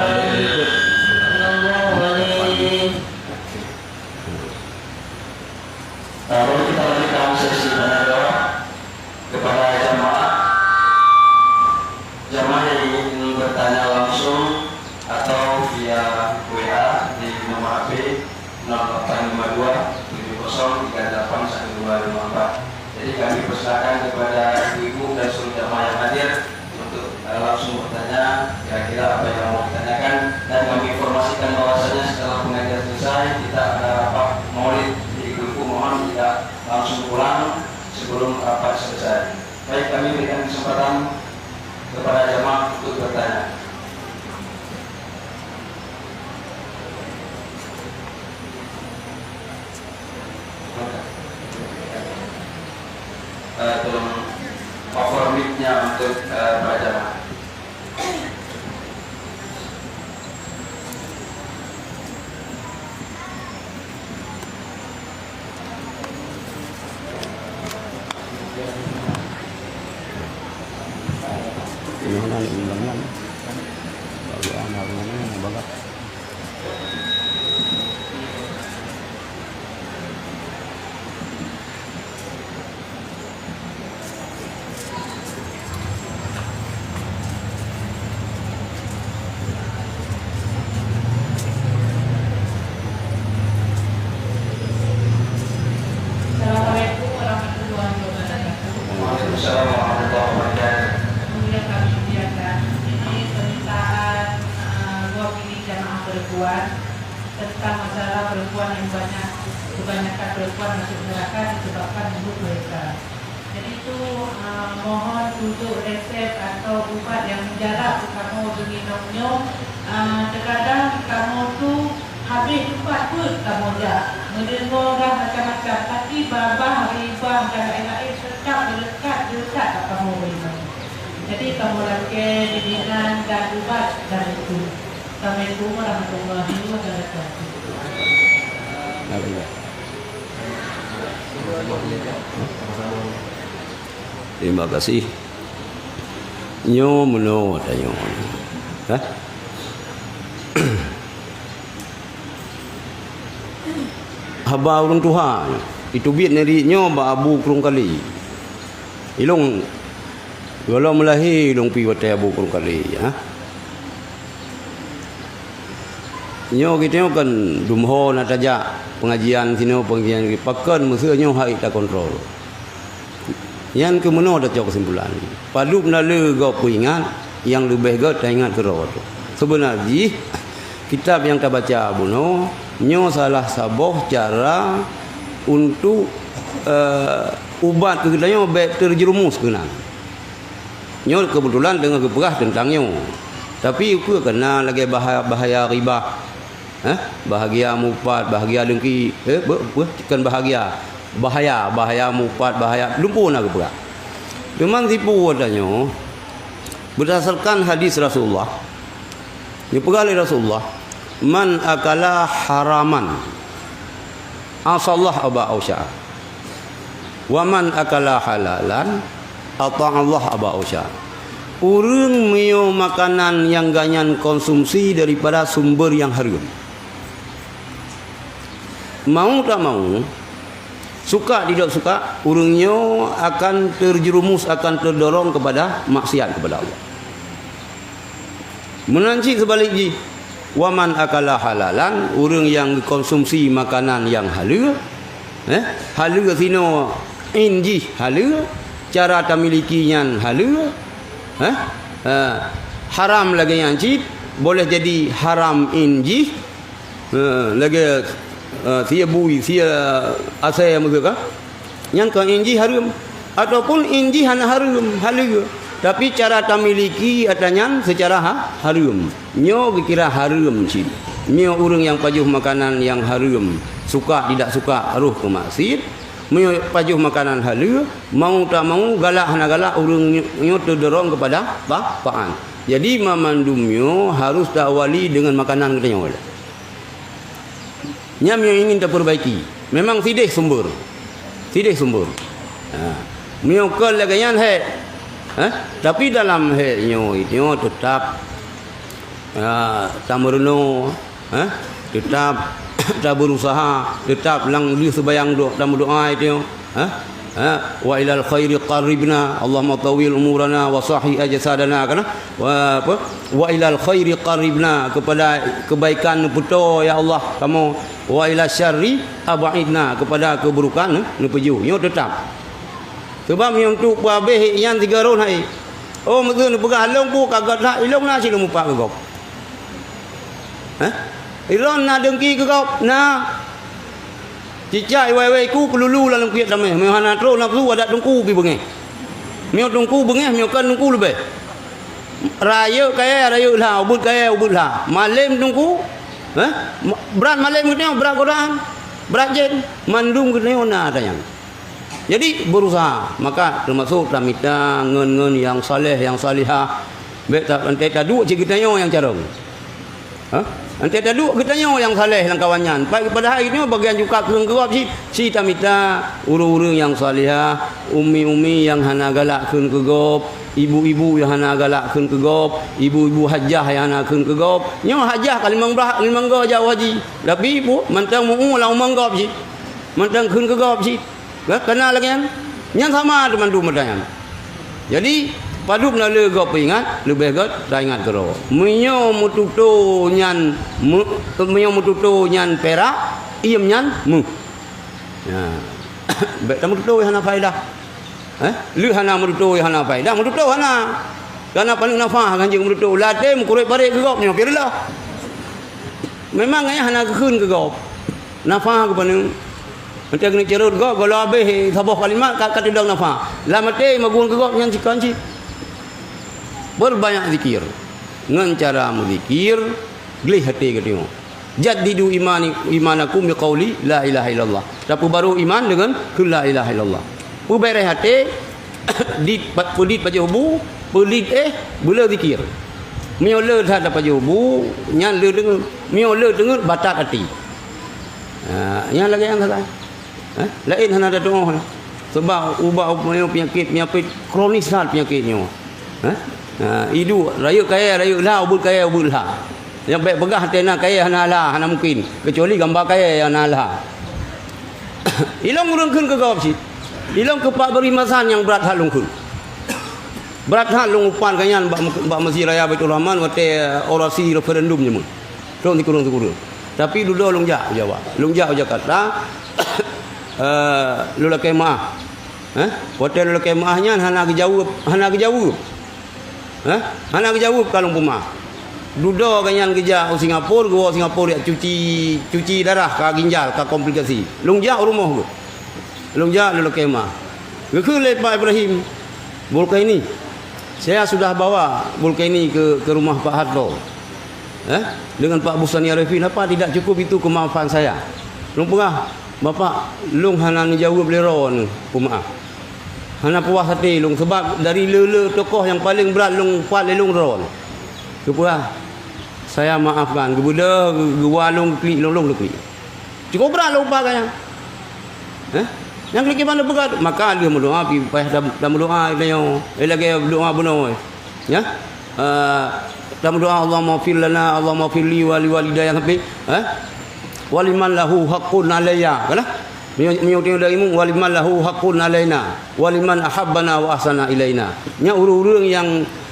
آله. Lalu kita lanjutkan sesi tanya jawab kepada jamaah. Jamaah yang ingin bertanya langsung atau via W A di nomor H P nol delapan lima dua tujuh kosong tiga delapan satu dua lima empat. Jadi, kami persilakan kepada ibu-ibu dan seluruh jamaah yang hadir untuk, eh, langsung bertanya kira-kira apa yang mau ditanyakan, dan kami informasikan bahwasanya setelah pengajian selesai, kita ada rapat maulid. Jadi, ibu-ibu mohon tidak langsung pulang sebelum rapat selesai. Baik, kami berikan kesempatan kepada jamaah untuk bertanya. Eh, tolong cover mic-nya untuk, eh, para jamaah. Assalamualaikum warahmatullahi wabarakatuh. Waalaikumsalam warahmatullahi wabarakatuh. Yang kami muliakan, ini permintaan, eh, dua perempuan, tentang masalah perempuan yang banyak, kebanyakan perempuan masuk neraka disebabkan mulut mereka. Jadi itu, ah, mohon tunjuk resep atau ubat yang mujarab keu kamoe deungon nyoe. Ah, terkadang kamoe tu habéh teumpat peuet kamoe jak, meudeungoe dah macam-macam, tapi babah, ribah dan laén-laén tetap meulekat-lekat bak kamoe. Jadi kamoe lakée bimbingan dan ubat dari itu. Assalamualaikum warahmatullahi wabarakatuh. Terima kasih. Nyoe meunoe tanyoe. Hah? Haba ureuëng tuha nyoe. Itu biet neri nyoe bak Abu Krueng Kali. Ilong, gohlom meulahé ilong pi watée Abu Krueng Kali, ha? Nyoe geutanyoe kan dumho na tajak pengajian sinoe, pengajian pakon meuseu nyoe hai takontrol. Nyan keuh meunoe tacok keusimpulan. Padub na le gob peuingat, nyang leubeh göt taingat keudroe tu. Seubeuna jih kitab nyang tabaca bunoe nyoe salah saboh cara untuk, eh, ubat keu geutanyoe bék terjerumus keunan. Nyoe keubeutulan teungoh geupeugah teuntang nyoe. Tapi ukeue keunan lagée bahaya, bahaya riba. Eh, bahagia mupat, bahagia dengki. Eh, be-, be-, bukan bahagia. Bahaya, bahaya mupat, bahaya lumpu na geupeugah. Teuma sipu tanyoe, berdasarkan hadis Rasulullah, geupeugah lé Rasulullah, "Man akala haraman, asallah aba ausya." Wa man akala halalan, ata'allah aba usya. Ureuëng meunyoe makanan nyang gobnyan konsumsi daripada sumber nyang hareuem, mau tak mau, suka tidak suka, ureuëng nyoe akan terjerumus, akan terdorong kepada maksiat kepada Allah. Meunan cit seubalik jih, waman akala halalan, ureuëng nyang geukonsumsi makanan nyang haleue, eh, haleue sinoe in jih haleue, cara tamiliki nyan haleue, eh, eh, haram lagée nyan cit, boleh jadi haram in jih, eh, lagée, eh, sie bui, sie asée meukeue ka. Nyan kon in jih hareuem, ataupun in jih hana hareuem, haleue, tapi cara tamiliki atra nyan seucara ha-, hareuem. Nyoe geukira hareuem cit. Meunyoe ureuëng nyang pajoh makanan nyang hareuem, suka tidak suka, roh keu maksiet. Meunyoe pajoh makanan haleue, mau tak mau, galak hana galak, ureuëng nyoe teudorong keupada pa-, paan. Jadi, mamandum nyoe harôh tawali deungon makanan geutanyoe. Nyan nyang ingin tapeurbaiki. Memang sideh sumber. Sideh sumber. Ha. Meunyoe kon lagée nyan hék. Ha? Tapi dalam hék nyoe, nyoe teutap, ha, tameurunoe, ha? Teutap tabeurusaha, teutap lam deuh seubayang do-, tameudoá nyoe. Ha? Ha? Wa ilal khairi qarribna, Allahumma tawwil umurana wa sahhi ajsadana, kana? Wa apa? Wa ilal khairi qarribna, kepada kebaikan neupeutoe, ya Allah, kamoe. Wa ila syarri ab'idna, kepada keuburukan ne-, neupeujoh. Nyoe teutap. Sebab nyoe untuk peuhabéh nyan sigoe rhot hai. Oh, meuseu neupeugah lôn peue ka göt that, ilôn na cit lôn mupat keu gob. Hah? Ilôn na deungki keu gob? Na. Cicak iwai-wai ku keululu lam lôn kiet damé. Meunyoe hana trok nafeusu adat teungku pi beungéh. Meunyoe teungku beungéh, meunyoe kon teungku leubeh. Rayeuk kayée, rayeuk lha, ubeuet kayée, ubeuet lha. Malém teungku, eh? Ma-, brat malém geutanyoe, brat godaan, brat jén, mandum geutanyoe na atra nyan. Jadi, berusaha. Maka, teumasok tamita ngon-ngon nyang saleh, nyang salihah. Bék ta-, teuntée taduek cit geutanyoe nyang carông. Ha? Teuntée taduek geutanyoe nyang saleh lam kawan nyan. Pa-, padahai geutanyoe bagian juga kheun keu gob cit. Ci tamita ureuëng-ureuëng nyang salihah, umi-umi nyang hana galak kheun keu gob, ibu-ibu nyang hana galak kheun keu gob, ibu-ibu hajah nyang hana kheun keu gob. Nyoe hajah ka limong blah, limong go jak haji. Tapi, pu-, mantong meu-u lam umong gob cit. Mantong kheun keu gob cit. Ka-, kana lagée nyan? Nyan sama teuma mandum atra nyan. Jadi, padub na le gob peuingat, leubeh göt taingat keudroe. Meunyoe meututoe nyan meu-, meunyoe meututoe nyan pirak, iem nyan méuh. Ya. Bék tameututoe hana faedah. Eh? Lheueh hana meututoe hana faedah, meututoe hana. Kana paneuk nafah ngon jeuet meututoe, latém kurek barek keu gob nyoe, pih reuloh. Memang ayah hana geukheun keu gob. Nafa geupaneuk. Mantong keuneuk ceurot gob, goh lom habéh saboh kalimat ka, ka teudong nafa. Lam até magun keu gob nyan sikon cit. Perbanyak zikir. Ngon cara meuzikir, gleh até geutanyoe. Jaddidu imani, imanakum biqauli la ilaha illallah. Tapeubaru iman deungon kheun la ilaha illallah. Peubeureh até, dit, peudit pajoh bu, peudit éh, beuleu zikir. Meunyoe le that pajoh bu, nyan le deungon. Meunyoe le deungon, batat até. Ha, nyan lagée nyan sagai. Eh? Laén hana tatuoh. Sebab ubat, ubat peunyakét, peunyakét kronis that peunyakét nyoe. Eh? Ha, iduek, rayeuk kayée, rayeuk lha, ubeut kayée, ubeut lha. Nyang bék peugah teuh na kayée hana lha, hana mungken. Keucuali gamba kayée nyang na lha. Ilong ureuëng kheun keu gob cit. Ilong keu Pak Bri Hasan nyang brat that lôn kheun. Brat that lôn upat gobnyan bak, bak Masjid Raya Baiturrahman watée orasi referendum nyoe. Lôn sikureueng-sikureueng. Tapi dudoe lôn jak u Jawa. Lôn jak u Jakarta, eh, lôn lakée meuáh. Eh? Watée lôn lakée meuáh nyan hana geujaweueb, hana geujaweueb. Eh? Hana geujaweueb ka lôn peumeuáh. Dudoe gobnyan geujak u Singapura, geuwoe Singapura jak cuci, cuci darah ka ginjal, ka komplikasi. Lôn jak u rumoh geuh. Lôn jak lôn lakée meuáh. Geukheun lé Pak Ibrahim, Bulkaini, saya sudah bawa Bulkaini ke, ke rumah Pak Harto. Eh? Dengan Pak Bustani Arifin, apa tidak cukup itu kemaafan saya? Lôn peugah, Bapak, lôn hana neujaweueb lé droeneuh peumeuáh. Hana puas até lôn, sebab dari le-le tokoh nyang paleng brat lôn upat lé lôn droeneuh. Geupeugah, saya maafkan, geubeudôh, geu-, geuwa lôn geuklik, lôn, lôn geuklik. Cukup brat lôn upat gobnyan. Eh? Nyang keulikiban lôn peugah, maka lheueh meudoá, pi payah tam-, tameudoá geutanyoe. Eh, lagée doá bunoe. Ya? Eh, tameudoá, "Allahumma fir lana, Allahumma fir li wa li walidayya," sampai, eh? "Wa liman lahu haqqun alayya." Kan? Meunyoe, meunyoe teurimong, "Wa liman lahu haqqun alaina, wa liman ahabbana wa ahsana ilaina." Nyan ureuëng-ureuëng nyang,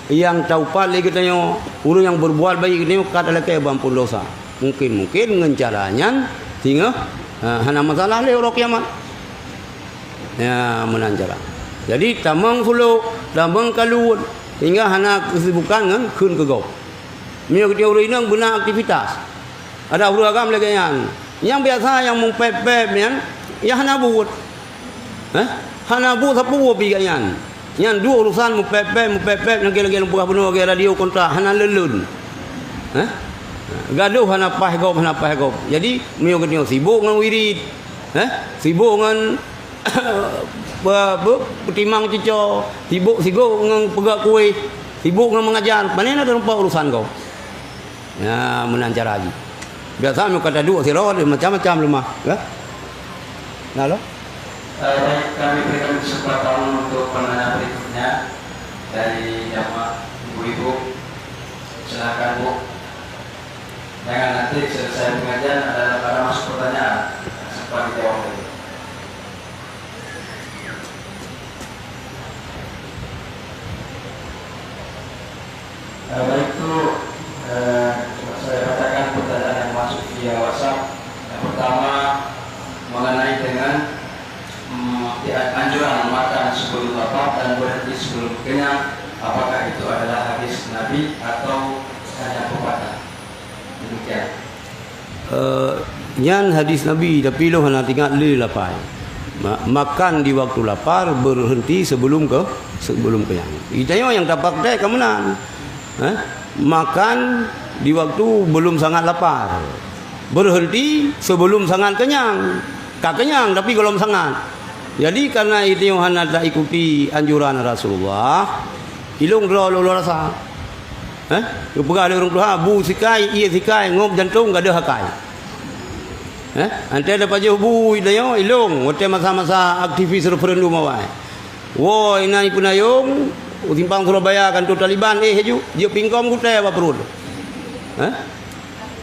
nyang taupat lé geutanyoe, ureuëng nyang berbuat baik geutanyoe, ka talakée beuampôn dosa. Mungkin-mungkin ngon cara nyan singoh, ha, hana masalah lé uroe kiamat. Ya, meunan cara. Jadi, tamong sulok, tamong kalut, sehingga hana keusibukan ngon kheun keu gob. Meunyoe geutanyoe ureuëng inong beuna aktivitas, ada ureuëng agam lagée nyan. Nyang biasa nyang meupép-pép nyan, ya hana buet. Hah? Hana buet sapeue pih gobnyan. Nyan duek urusan meupép-pép, meupép-pép, nyang lagée-lagée lôn peugah bunoe lagée radio kontra, hana lôn-lôn. Hah? Gadoh hana paih gob, hana paih gob. Jadi, meunyoe geutanyoe sibok ngon wirit, hah? Sibok ngon pe-, pe-, peutimang cuco, sibok-sibok ngon peugah kueh, sibok ngon mengajar, pane na teureumpok urusan gob. Ya, meunan cara jih. Biasa meunyoe ka taduek sidroe, macam-macam leumah, ya. Nah, lo. Eh, baik, kami berikan kesempatan untuk penanya berikutnya dari jamaah ibu-ibu. Silakan, Bu. Jangan nanti selesai pengajian ada, ada masuk pertanyaan, sempat dijawab tadi. Eh, baik, itu, eh, saya bacakan pertanyaan yang masuk via WhatsApp. Yang pertama, mengenai dengan, mm, di-, anjuran makan sebelum lapar dan berhenti sebelum kenyang, apakah itu adalah hadis Nabi atau hanya pepatah? Demikian. Eh, nyan hadis Nabi, tapi lôn hana teuingat lé lafai. Ma-, makan di waktu lapar, berhenti sebelum ke, sebelum kenyang. Geutanyoe nyang tapraktek ka meunan. Eh? Makan di waktu belum sangat lapar. Berhenti sebelum sangat kenyang. Ka kenyang, tapi golom sangat. Jadi, karena geutanyoe hana taikuti anjuran Rasulullah, ilong droe lôn rasa. Eh? Geupeugah lé ureuëng tuha, bu sikai, ié sikai, ngop jantong, gadôh akai. Eh? Anté tapajoh bu, ilong, ilong, watée masa-masa aktivis referendum awai. Woe, inan ipeunayong, u simpang Surabaya, kantor Taliban, eh, haju, jeuet pingkom gutée bak pruet. Eh?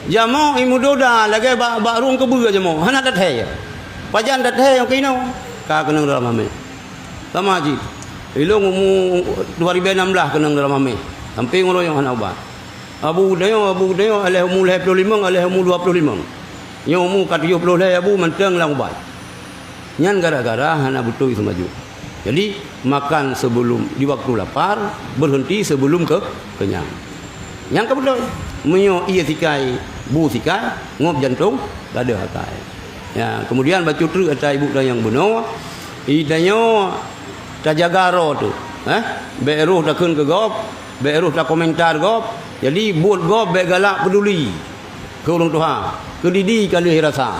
Jamoe imudoda lagée bak, bak rueng keubeue jamoe, hana tathée. Pajan tathée nyang keunoe, ka keunong dalam hamé. Sama jih. Ilong umu dua ribu enam belas keunong dalam hamé. Sampai ngon royong hana ubat. Abu geutanyoe, abu geutanyoe, aléh umu lhée ploh limong, aléh umu dua ploh limong. Nyoe umu ka tujoh ploh lhée abu mantong lam ubat. Nyan gara-gara hana beutôi seumaju. Jadi, makan sebelum, di waktu lapar, berhenti sebelum ke, kenyang. Nyang ka beutôi. Meunyoe ié sikai, Bu sikai, ngop jantông, gadôh akai. Ya, kemudian bacut treuk ata ibu tanyoe bunoe, i tanyoe tajaga droe teuh, eh? Bèk roh takheun keu gob, bèk roh takomentar gob. Jadi buet gob bèk galak peuduli keu ureueng tuha, keu didi ka lheueh rasa.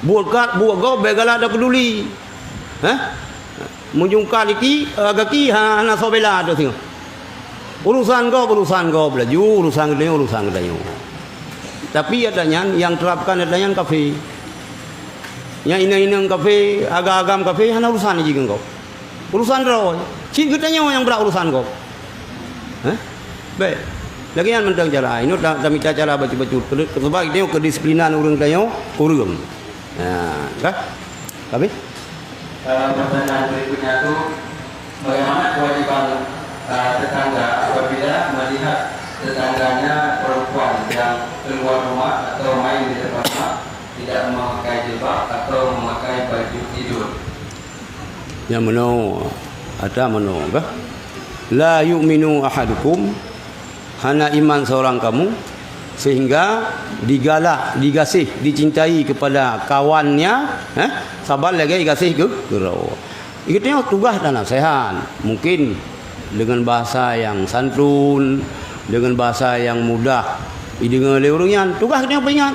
Buet kat, buet gob bèk galak tapeuduli. Eh? Meujungkat iki, eh, gaki ha-, hana soe bela teuh singoh. Urusan gob, urusan gob laju, urusan geutanyoe, urusan geutanyoe. Tapi ata nyan nyang terapkan ata nyan kafé. Nyang inong-inong kafé, agam-agam kafé hana urusan jih ngon gob. Urusan droe. Cit geutanyoe nyang brat urusan gob. Hah? Bèk. Lagèe nyan mantong cara. Inoe ta-, tamita cara bacut-bacut. Keu-, sebab geutanyoe kedisiplinan ureueng tanyoe kureueng. Nah, dah. Habis? Eh, pertanyaan berikutnya tu, bagaimana kewajiban, eh, tetangga apabila melihat tetangganya perempuan yang keluar rumah atau main di depan rumah, tidak memakai jilbab atau memakai baju tidur? Nyang meunoe, ata meunoe kah? La yu'minu ahadukum, hana iman seorang kamu, sehingga digalak, digaséh, dicintai kepada kawannya, eh, saban lagèe gaséh keu, keu droe. Geutanyoe tugaih tanaseuhat, mungkin dengan bahasa yang santun, dengan bahasa yang mudah dideungoe lé ureueng nyan, tugaih geutanyoe peuingat.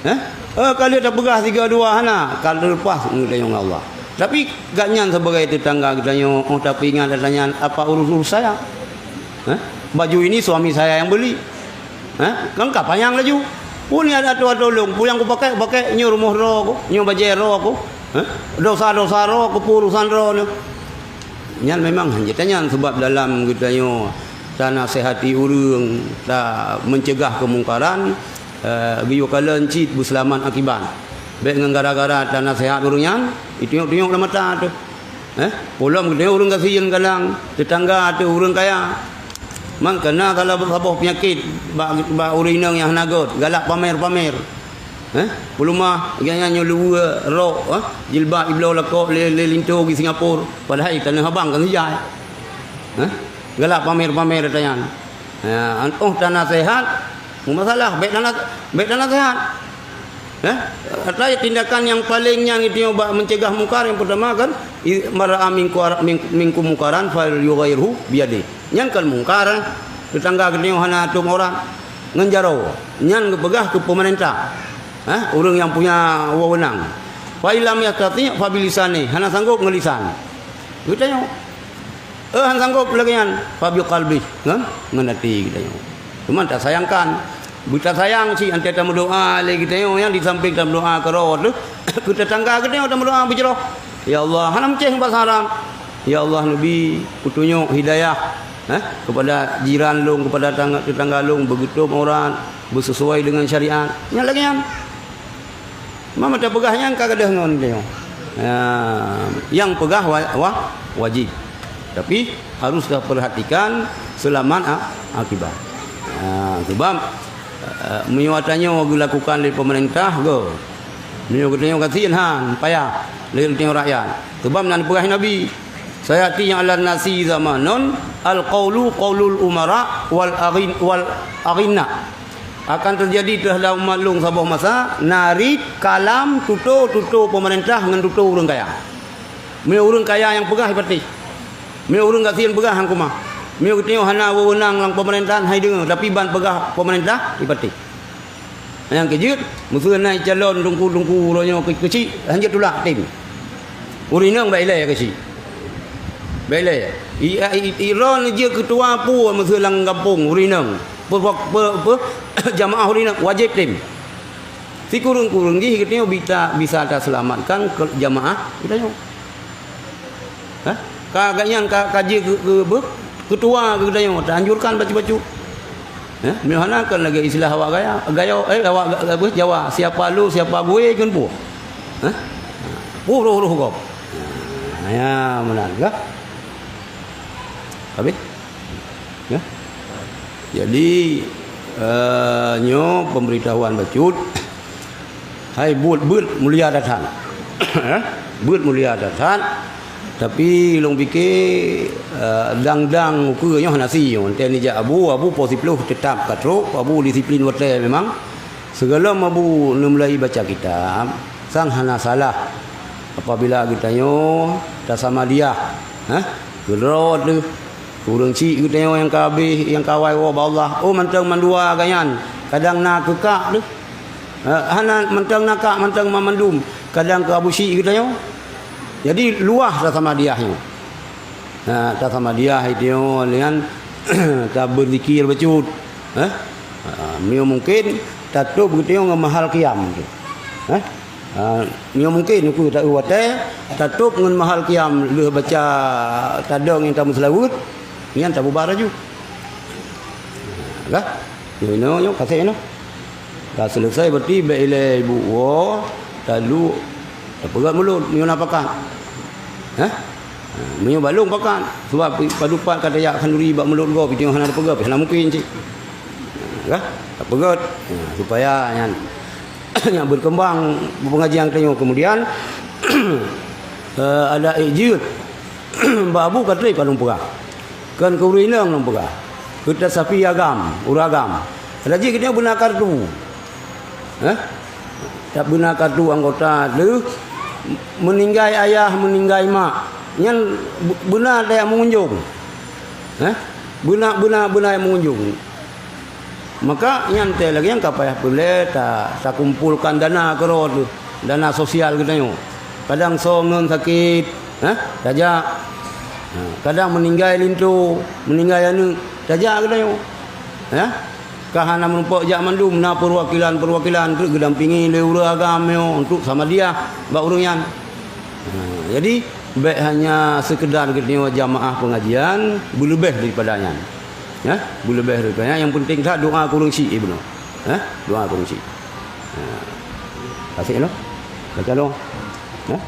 Eh? Eh, ka lheueh tapeugah sigoe dua hana, ka lheueh leupah geutanyoe ngon Allah. Tapi gobnyan sibagai tetangga geutanyoe, oh, tapeuingat ata nyan, apa urus-urus saya? Eh? Baju ini suami saya yang beli. Eh? Kan ka panyang laju. Peue ni ada tua tolong, peue nyang kupakai, kupakai nyoe rumoh droe ku, nyoe bajèe droe ku. Eh? Dosa-dosa droe ku, peue urusan droe nyoe. Nyan memang hana tanyan, sebab dalam geutanyoe tanasehati ureueng, ta-, mencegah kemungkaran, eh, geuyue kalon cit beuseulamat akibat. Bèk ngon gara-gara tanasehat ureueng nyan, itunyok-tunyok lam mata teuh. Eh, peulom geutanyoe ureueng gasien kadang, tetangga teuh ureueng kaya. Man kana salah saboh peunyakét bak, bak ureueng inong nyang hana göt, galak pamer-pamer. Eh, peuleumah, lagèe nyan nyoe luweue rok, eh, jilbab ibloe lakoe lé, lé linto di Singapura, padahai tanoh abang kan sijai. Eh, galak pamer-pamer ata nyan. Ya, an-, oh tanasehat, meumasalah, bèk tana-, bèk tanasehat. Eh, ata tindakan nyang paleng nyan geutanyoe bak mencegah mungkar, nyang peutama kan, i-, man ra'a minku-, mink-, minkum mungkaran falyughayyirhu biyadih. Nyan kan mungkar, eh. Tetangga geutanyoe hana tueng aurat ngon jaroe. Nyan geupeugah keu peumeurintah, eh, ureueng nyang punya wewenang. Fa illam yastati' fa bilisanih, hana sanggob ngon lisan. Geutanyoe, eh, hana sanggob lagèe nyan, fa biqalbih, ngon, ngon até geutanyoe. Cuman tasayangkan, beutasayang cit, 'oh tameudoa lé geutanyoe nyan, di sampéng tameudoa keudroe teuh, keu tetangga geutanyoe tameudoa beujroh. Ya Allah, hana meucéh bak saran. Ya Allah, neubi peutunyok hidayah, eh, kepada jiran lôn, kepada tangga, tetangga lôn, beugeutom aurat, beusesuai dengan syariat. Nyan lagèe nyan. Mama tapeugah nyan ka gadôh ngon tanyoe. Ya, nyang peugah wa-, wa-, wajib. Tapi harus taperhatikan selamat a-, akibat. Ya, sebab, eh, meunyoe tanyoe geulakukan lé peumeurintah, go. Meunyoe geutanyoe gasien han, payah lé geutanyoe rakyat. Sebab na neupeugah Nabi, "Sayati 'alan nasi zamanun, al-qaulu qaulul umara wal aghin-, wal aghinna." Akan teujadi teuhadap umat lôn saboh masa, narit kalam tutoe-tutoe peumeurintah ngon tutoe ureueng kaya. Meunyoe ureueng kaya nyang peugah, ipatéh. Meunyoe ureueng gasien peugah, han keumah. Meunyoe geutanyoe hana wewenang lam peumeurintah, hai deungoe, tapi ban peugah peumeurintah, ipatéh. Nyang keujeuet, meuseu na calon teungku-teungku uroe nyoe keu-, keuchik, hanjeuet tulak tem. Ureueng inong bèk ilèe keuchik. Bèk ilèe. I, i, i, droeneuh jeuet keutua peue meuseu lam gampông ureueng inong. Pe-, pe-, pe-, pe-, jamaah ureueng inong wajéb tem. Sikureueng-kureueng jih geutanyoe bisa, bisa taseulamatkan keu jamaah geutanyoe. Hah? Ka, ka nyang ka, ka jeuet keu, keu, beuh, keutua keu geutanyoe, taanjurkan bacut-bacut. Hah? Meunyoe hana kan lagèe istilah awak gaya, gayo, eh, awak ga-, ga-, beuh, Jawa, "Siapa lu, siapa gue," kan peue? Hah? Peue roh-roh gob. Nah, ya, meunan kah? Habis? Ya. Jadi, eh, nyoe pemberitahuan bacut. Hai buet, beuet mulia that-that. Eh? Beuet mulia that-that. Tapi lôn pike, eh, dang-dang ukeue nyoe hana si nyoe. Watèe neujak abu, abu poh siplôh teutap ka trôk, abu disiplin watèe memang. Sigohlom abu neumulai baca kitab, sang hana salah apabila geutanyoe tasamadiah, hah? Keudroe teuh, ureueng chik geutanyoe nyang ka habéh, nyang ka awai woe bak Allah, oh, mantong mandua gobnyan, kadang na keu kak teuh. Eh, hana mantong na kak, mantong mandum, kadang keu abu chik geutanyoe. Jadi, luwah tasamadiah nyoe. Ha, tasamadiah itu nyan tabeurzikir bacut. Eh? Ha, meunyoe mungkin tatôb geutanyoe ngon mahal qiyam tu. Eh? Ha, meunyoe mungkin ukeue ta watèe tatôb ngon mahal qiyam lheueh baca tadong nyang tameuseulaweuet, nyan tabubar laju. Lah, nyoe, nyoe, nyoe, kaseh nyoe. Ka selesai berarti bèk ilèe ibu woe, talu, tapeugöt mulod, meunyoe na pakat. Hah? Ha, meunyoe bak lôn pakat, sebab pi-, padub pat ka tajak khanduri bak mulod gob, itu hana tapeugöt, hana mungkin cit. Ha, kah? Tapeugöt. Ha, supaya nyan, nyan berkembang pengajian tanyoe. Kemudian, eh, ada ijeuet. Bak abu ka trép ka lôn peugah. Kon keu ureueng inong lôn peugah. Keu tasafi agam, ureueng agam. Laju geutanyoe beuna kartu. Hah? Tabeuna kartu anggota teuh, meuninggai ayah, meuninggai mak. Nyan be-, beuna tajak meungunjung. Hah? Beuna, beuna, beuna tajak meungunjung. Maka nyan teuh lagèe nyan ka payah peureulèe ta-, takumpolkan dana keudroe teuh, dana sosial geutanyoe. Kadang soe ngon sakét, hah, tajak. Ha, kadang meuninggai linto, meuninggai aneuk, tajak geutanyoe. Hah? Ka hana meurumpok jak mandum, na peuwakilan-peuwakilan treuk geudampingi lé ureueng agam nyoe untuk samadiah bak ureueng nyan. Ha, jadi, bèk hanya sekedar geutanyoe jamaah pengajian, beuleubeh daripada nyan. Ya, beuleubeh daripada nyan, nyang penting that doa keu ureueng chik, Ibnu. Ya, doa keu ureueng chik. Ha. Kasih, Ibnu. Baca doa. Ya.